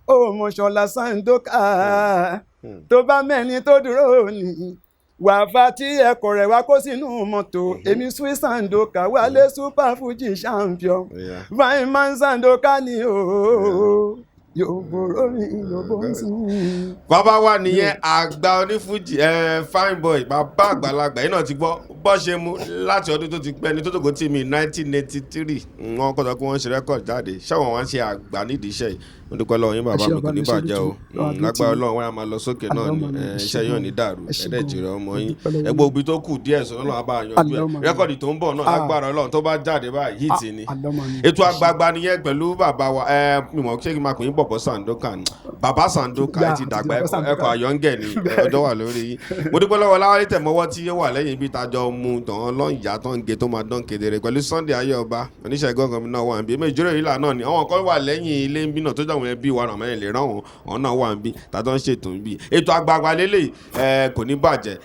ó mọ̀ṣọ́lá Sandoka, tó bá mẹ́ni tó dúró ni wàá fa tí ẹ̀kọ́ rẹ̀ wá kó sínú mọ́tò èmi. Sweet Sandoka, Wálé Super Fuji champion, Yeah. Vineman Sandoka ni o, yóò borò mi, yóò bó ń sìn. Bàbá wa nìyẹn, àgbà onífújì ẹ, fine boy, bàbá àgbàlagbà yìí náà ti gbọ́ bọ́ ṣe mú láti ọdún tó ti pẹ́ ní tó tókò tí mi 1983 wọn kọ́ sọ pé wọ́n ń ṣe record jáde, ṣáwọn wọn ń ṣe àgbà nídìí iṣẹ́ yìí. Mo dúpẹ́ lọ́wọ́ yín, bàbá Ẹ ṣé mi, kò bàbá ní mi, ṣe bàjẹ́ o. lójú. Lọ́wọ́ àdúró Lágbára tì yín. Ọlọ́run, wọn á máa lọ sókè náà ni. Àlọ́ mọ̀ ni, ẹ ṣé Iṣẹ́ yóò gan. ní dàrú. Ẹ ṣé ẹ̀ẹ́dẹ̀ gan. jèrè ọmọ Mo yín. dúpẹ́ lọ́wọ́ Ẹgbẹ́ yín. òbí tó kù díẹ̀ sọ Ọlọ́run á bá yanjú ẹ̀. Àlọ́ mọ̀ ni. Record tó ń bọ̀ náà, Ah. lágbára Ọlọ́run, tó bá jáde báyìí, hit ni. Àlọ́ mọ̀ ni. Ètò àgbààgbà nìyẹn pẹ̀lú bàbá wa. Ẹ mímọ ṣé kí n máa pè yín bọ̀bọ̀ Sandoka ni? Bàbá Sandoka, ẹ ti Yeah, dàgbà. àti bàbá ẹ̀kọ́ Sandoka. ẹ̀kọ́ àyọ̀ǹgẹ̀ ni ọjọ́ wà lórí yín. Mo dúpẹ́ lọ́wọ́ Láwálé Tẹ̀mọ́wọ́ tí ó wà lẹ́yìn ibi tájọ mu tàn lọ́nyà tó ń ge tó máa dán kedere pẹ̀lú Sunday Ayéọba oníṣẹ́ gángan mi náà wà níbí. Èmi ìjíròrò yìí là náà ni àwọn kan wà lẹ́yìn ilé ń bí náà tó jẹ́ àwọn ẹbí wa ràn mẹ́rin lè ràn wọ́n, àwọn náà wà níbí tàjọ ń ṣètò níbí. Ètò àgbààgbà lélẹ̀ ẹ kò ní bàjẹ́.